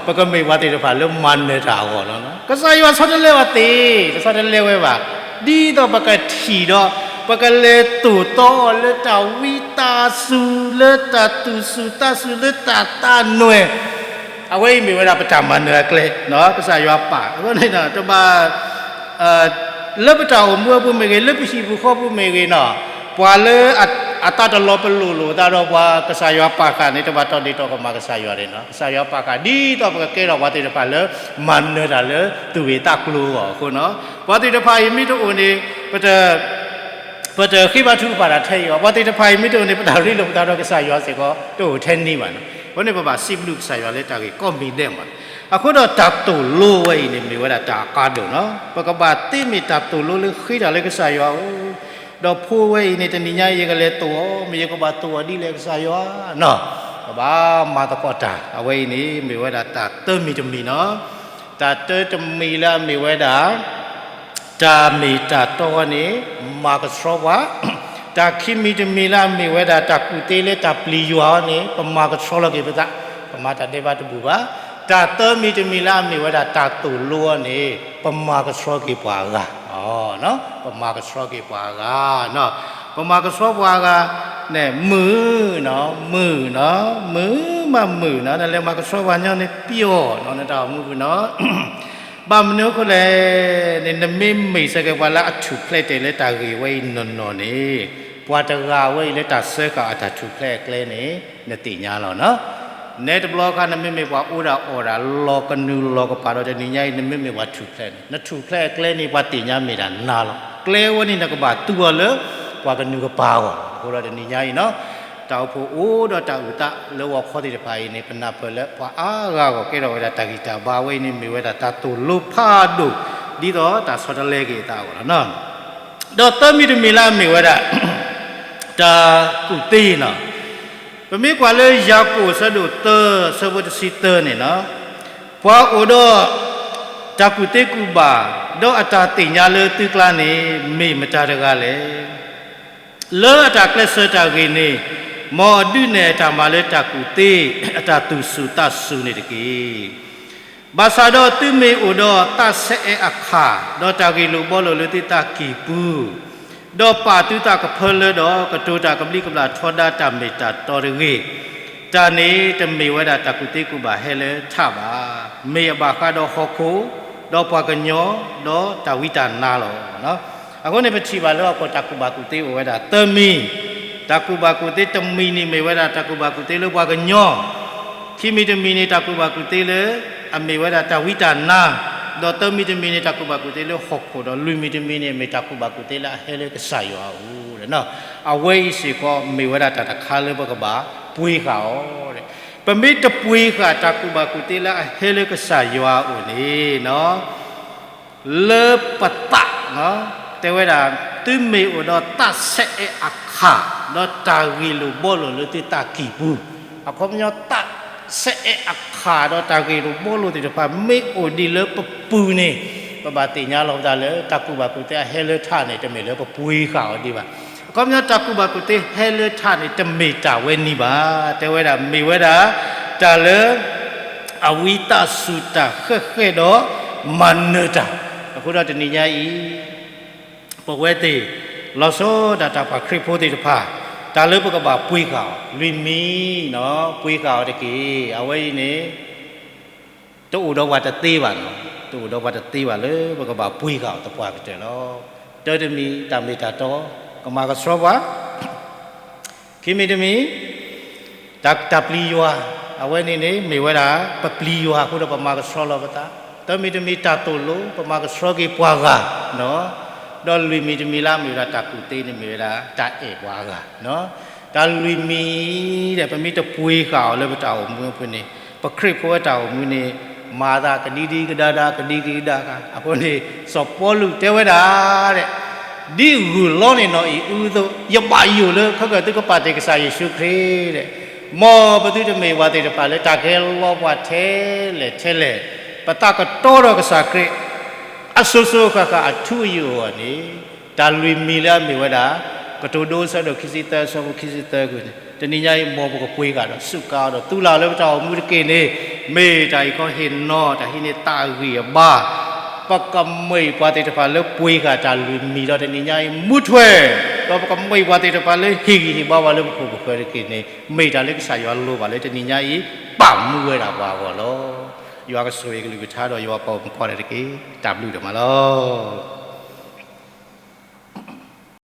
ပကမ့ၢ်ပှၤသ့ၣ်တဖၣ်လၢမၤနၢၤတၢ်အဂီၢ်လီၤ. ကစၢ်ယွၤဆီတလဲဝဲသ့, တဆီတလဲဝဲဘၣ်. ဒ်သိးပကထံၣ်ဒီး ပကလဲၤသိၣ်သီအီၤလၢတၢ်ဝံတၢ်စူၤ, လၢတၢ်သူၣ်စူၤသးစူၤ, လၢတၢ်သးနွဲၣ် အဝဲအံၤမ့ၢ်ဝဲဒၣ်ပတၢ်မၤနၢၤအကျဲ, ကစၢ်ယွၤပာ်, အဃိန့ၣ် တဘၣ် လၢပတၢ်အိၣ်မူအပူၤမ့ၢ်ဂ့ၤ, လၢပဟံၣ်ပူၤဃီပူၤမ့ၢ်ဂ့ၤနီၤ, ပှၤလၢအသးတလီၤပလိာ်လိာ်သးဒီးပှၤ ကစၢ်ယွၤပာ်ဃာ်န့ၣ် တဘၣ်တီဒ့ၣ်တီကမၣ်ကစၢ်ယွၤန့ၣ်နီၤ. ကစၢ်ယွၤပာ်ဃာ် ဒ်သိးပကကဲထီၣ်ပှၤသ့ၣ်တဖၣ်လၢ မၤနၢၤတၢ်လၢသူၣ်ဂ့ၤသးကျိၤအဂီၢ်အဃိနီၤ. ပှၤသ့ၣ်တဖၣ်အံၤမ့ၢ်တအိၣ်န့ၣ် ပတ ပတဃ့ဘါထုကဖၣ်တၢ်ထဲအံၤအီၤ, ပှၤသ့ၣ်တဖၣ်အံၤမ့ၢ်တအိၣ်န့ၣ် ပတၢ်ရ့လိာ်ပသးဒီးကစၢ်ယွၤစ့ၢ်ကီး တအိၣ်ထဲန့ၣ်ဘၣ်နီၤ. အဃိန့ၣ် ပဘၣ်စံးဘျုးကစၢ်ယွၤလၢတၢ်ဂ့ၢ်ကိးမံၤဒဲးမး. အဃိဒီးတၢ်သိၣ်လိဝဲအံၤန့ၣ် မ့ၢ်ဝဲဒၣ်တၢ်အကါဒိၣ်နီၤ. ပကဘၣ်သ့မ့ၢ်တၢ်သိၣ်လိလၢဃ့တၢ်လၢကစၢ်ယွၤအအိၣ်, ဒီးဖိဝဲအံၤန့ၣ် တနံၤညါအံၤ ယကလဲၤသိၣ်အီၤ, မ့ၢ်ယကဘၣ်သိၣ်အီၤဒ်လဲၣ်ကစၢ်ယွၤနီၤ. ပဘၣ်မၤသကိးတၢ်, အဝဲအံၤန့ၣ် မ့ၢ်ဝဲဒၣ်တၢ်သၢမံၤတမံၤနီၤ. တၢ်တၢတမံၤလၢအမ့ၢ်ဝဲဒၣ် တၢ်မ့ၢ်တၢ်တီန့ၣ် မၤကဆှီပှၤ, တၢ်ခံမံၤတမံၤလၢအမ့ၢ်ဝဲဒၣ်တၢ်ကူၣ်သ့လၢတၢ်ပျံၤယွၤအီၤန့ၣ် ပမၤကဆှီလီၤက့ၤပသး, ပမၤတၢ်ဒဲးဘးတဘူၣ်ဘၣ်. တၢ်သၢမံၤတမံၤလၢအမ့ၢ်ဝဲဒၣ်တၢ်သိၣ်လိအီၤန့ၣ် ပမၤကဆှီက့ၤပှၤအဂၤ, ပမၤကဆှီက့ၤပှၤအဂၤနီၤ. ပမၤကဆှီပှၤအဂၤန့ၣ် မုာ်နီၤ, မုာ်နီၤ, မုာ်မးမုာ်နီၤ, နလဲၤမၤကဆှီပှၤညီန့ၣ် ပျီၣ်နီၤ, နတၢ်အိၣ်မူပူၤနီၤ. ဘၣ်မနုၤအဃိလဲၣ်န့ၣ် နမ့ၢ်မ့ၢ်စ့ၢ်ကီးပှၤလၢအထူၣ်ဖျဲးတ့ၢ်လၢတၢ်ဂ့ၢ်ဝဲအံၤနီၢ်နီၢ်န့ၣ်, ပှၤတဂၤဝဲအံၤလၢတၢ်စၢဃာ်အတၢ်ထူၣ်ဖျဲးအကျဲန့ၣ် နသ့ၣ်ညါလီၤနီၤ. နဲတဘျီအခါ နမ့မ့ၢ်ပှၤအိၣ်ဒၣ်အီၣ်ဒၣ်လီၤကနုာ်လီၤကပာ်ဒီး တနံၤညါအံၤ နမ့မ့ၢ်ပှၤထူၣ်ဖျဲးန့ၣ် နထူၣ်ဖျဲးအကျဲန့ၣ် ပှၤသ့ၣ်ညါမ့ၢ်ဒၣ်နၤလီၤ. ကျဲဝဲန့ၣ် နကဘၣ်သူအီၤလၢ ပှၤကနုာ်ကပာ်အဂီၢ်. အဃိဒီးတနံၤညါအံၤနီၤ တၢ်အိၣ်ဖှိၣ်အိၣ်ဒီးတၢ်အုၣ်သးလၢဂီၤခီသ့ၣ်တဖၣ်အံၤန့ၣ် ပနၢ်ပၢၢ်လၢပှၤအါဂၤအဂီၢ် ကဲထီၣ်ဝဲဒၣ်တၢ်ဂံၢ်တၢ်ဘါဝဲအံၤန့ၣ် မ့ၢ်ဝဲဒၣ်တၢ်သိၣ်လိဖးဒိၣ် ဒ်သိးတၢ်ဆီတလဲက့ၤအသးအဂီၢ်လီၤ. ဒီးသၢမံၤတမံၤလၢအမ့ၢ်ဝဲဒၣ် တၢ်ကူၣ်သ့နီၤ. ပမ့ၢ်ကွၢ်လၢယၤကိာ်အဆၢဒိၣ်သၢ အဆၢဖိတဆံသၢန့ၣ်နီၤ, ပှၤအိၣ်ဒီးတၢ်ကူၣ်သ့ကူၣ်ဘၣ် ဒီးအတၢ်သ့ၣ်ညါလၢသုကျါန့ၣ် မ့ၢ်မတၤတဂၤလဲၣ်. လၢအတၢ်ကျဲးစၢးတၢ်ဂ့ၤန့ၣ် မ်အဒုးနဲၣ်အတၢ်မၤလၢတၢ်ကူၣ်သ့ အတၢ်သူၣ်စူၤသးစူၤန့ၣ်တက့ၢ်. ဘၣ်ဆၣ်ဒီးသုမ့ၢ်အိၣ်ဒီးသးဆဲးအဲးအခၣ်, ဒီးတၢ်ဂ့ၢ်လိာ်ဘှီလိာ်လၢသုသးကံၢ်ပူၤ, ဒီးပာ်သုသးကဖၢလၢဒီး ကတိၤတၢ်ကဘျံးကဘျၣ်ထီဒါတၢ်မ့ၢ်တၢ်တီတဂ့ၤ, တၢ်န့ၣ်တမ့ၢ်ဝဲဒၣ်တၢ်ကူၣ်သ့ကူၣ်ဘၣ်ဟဲလၢထးဘၣ်. မ့ၢ်အဘၣ်ဃးဒီးဟီၣ်ခိၣ်, ဒီးပှၤကညီ, ဒီးတၢ်ဝံတၢ်နါလီၤ. အဃိန့ၣ် ပထံၣ်ဘၣ်လၢဟီၣ်ခိၣ်တၢ်ကူၣ်ဘၣ်ကူၣ်သ့အိၣ်ဝဲဒၣ်သၢမံၤ, တၢ်ကူၣ်ဘၣ်ကူၣ်သ့တမံၤန့ၣ်မ့ၢ်ဝဲဒၣ်တၢ်ကူၣ်ဘၣ်ကူၣ်သ့လၢပှၤကညီ, ခံမံၤတမံၤန့ၣ် တၢ်ကူၣ်ဘၣ်ကူၣ်သ့လၢ အမ့ၢ်ဝဲဒၣ်တၢ်ဝံတၢ်နါ, ဒီးသၢမံၤတမံၤန့ၣ် တၢ်ကူၣ်ဘၣ်ကူၣ်သ့လၢဟီၣ်ခိၣ်, ဒီးလွံၢ်မံၤတမံၤန့ၣ် မ့ၢ်တၢ်ကူၣ်ဘၣ်ကူၣ်သ့လၢအဟဲလၢကစၢ်ယွၤအအိၣ်. အဝဲအံၤစ့ၢ်ကီးမ့ၢ်ဝဲဒၣ်တၢ်တခါလၢပကဘၣ်ပှ့ၤဃာ်အီၤ. ပမ့ၢ်တပှ့ၤဃာ်တၢ်ကူၣ်ဘၣ်ကူၣ်သ့လၢအဟဲလၢကစၢ်ယွၤအအိၣ်န့ၣ် လၢပသး, တဲဝဲဒၣ် သုမ့ၢ်အိၣ်ဒီးသးဆဲးအဲးအခၣ်, ဒီးတၢ်ဂ့ၢ်လိာ်ဘှီလိာ်လၢသုသးကံၢ်ပူၤ, အခီပညီ သးဆဲးအဲးအခၣ်ဒီးတၢ်ဂ့ၢ်လိာ်ဘှီလိာ်သ့ၣ်တဖၣ် မ့ၢ်အိၣ်ဒံးလၢပပူၤန့ၣ် ပဘၣ်သ့ၣ်ညါလီၤပသးလၢ တၢ်ကူၣ်ဘၣ်ကူၣ်သ့အဟဲလၢထးန့ၣ် တမ့ၢ်လၢပပှ့ၤဃာ်အီၤဒံးဘၣ်. အခီပညီ တၢ်ကူၣ်ဘၣ်ကူၣ်သ့ဟဲလၢထးန့ၣ် တမ့ၢ်တၢ်ဝဲန့ၣ်ဘၣ်. တဲဝဲဒၣ် မ့ၢ်ဝဲဒၣ် တၢ်လၢ အဝံသးစူၤတၢ်ဃဲၣ်ဃဲၣ်ဒီး မၤနၢၤတၢ်. အဃိဒီးတနံၤညါအံၤ ပဝဲသ့ၣ် လီၤဆီဒၣ်တၢ်ပှၤခရံာ်ဖိသ့ၣ်တဖၣ် တၢ်လၢပကဘၣ်ပှ့ၤဃာ်အီၤ လွံၢ်မံၤနီၤ ပှ့ၤဃာ်အီၤတက့ၢ်. အဝဲအံၤန့ၣ် တအိၣ်ဒီးပှၤတသ့ဘၣ်နီၤ, တအိၣ်ဒီးပှၤတသ့ဘၣ်လၢ ပကဘၣ်ပှ့ၤဃာ်အီၤသပှၢ်ကတၢၢ်လီၤ. တၢတမံၤ တၢ်မ့ၢ်တၢ်တီ ကမၤကဆှီပှၤ ခံမံၤတမံၤ တၢ် တၢ်ပျံၤယွၤ, အဝဲန့ၣ်န့ၣ် မ့ၢ်ဝဲဒၣ် ပပျံၤယွၤအဃိဒီး ပမၤကဆှီလီၤပသး. သၢမံၤတမံၤ တၢ်သိၣ်လိ ပမၤကဆှီက့ၤပှၤဂၤနီၤ. ဒီးလွံၢ်မံၤတမံၤလၢအမ့ၢ်ဝဲဒၣ်တၢ်ကူၣ်သ့န့ၣ်မ့ၢ်ဝဲဒၣ် တၢ်အဲၣ်ပှၤအဂၤ, တၢ်လွံၢ်မံၤဒီး ပမ့ၢ်တပှ့ၤဃာ်အီၤလၢပတၢ်အိၣ်မူအပူၤန့ၣ်, ပခရံာ်ဖိဝဲတၢ်အိၣ်မူန့ၣ် မၤသးကဒံကဒါကဒံကဒါက, အဃိန့ၣ် စီၤပီလူးတဲဝဲဒၣ် ဒ်ဂုၢ်လီန့ၢ်နီၢ်အံၤအသိး ယဘၣ်ယိၣ်လၢခဲကၢၣ်သုကပာ်တ့ၢ်ကစၢ်ယ့ၣ်ၡူးခရံာ်ဒီး, မ်ပသုတမ့ၢ်ပှၤသ့ၣ်တဖၣ်လၢတၢ်ကဲလီၤပှၤထဲလဲၣ်ထဲလဲၣ်, ပသးကတီဒီးကစၢ်ခရံာ် အစိၤစိၤအဃၣ်ဃၣ်အထူအယိာ်အဂီၢ်န့ၣ်, တၢ်လွံၢ်မံၤလၢအမ့ၢ်ဝဲဒၣ် ကတိၤဒိ အဆၢဒိၣ်ခံဆံသၢ အဆၢဖိခံဆံသၢအပူၤန့ၣ်, တနံၤညါအံၤ မ်ပကပှ့ၤဃာ်ဒီးစူးကါအီၤဒီး သူလၢ်လၢပတၢ်အိၣ်မူတက့ၢ်န့ၣ်, မ့ၢ်တၢ်အံၤခီဟ့ၣ်နီၤ တၢ်ဟံးန့ၢ်သးအဂံၢ်အဘါ, ပကမ့ၢ်ပှၤသ့ၣ်တဖၣ်လၢပှ့ၤဃာ်တၢ်လွံၢ်မံၤဒီး တနံၤညါအံၤ မူထွဲ, ဒီးပကမ့ၢ်ပှၤသ့ၣ်တဖၣ်လၢဟ့ၣ်ဂံၢ်ဟ့ၣ်ဘါပှၤလၢပခိၣ်ပဃၢၤတက့ၢ်န့ၣ်, မ့ၢ်တၢ်လၢကစၢ်ယွၤလိၣ်ဘၣ်လၢတနံၤညါအံၤ ပာ်မူဝဲဒၣ်ပှၤအဂီၢ်လီၤ. ယွၤကဆိၣ်ဂ့ၤကလုၢ်ကထါဒီးယွၤပှၤဂီၢ်မုၢ်ကိးဂၤဒဲးတက့ၢ်. တၢ်ဘျုးဒိၣ်မးလီၤ.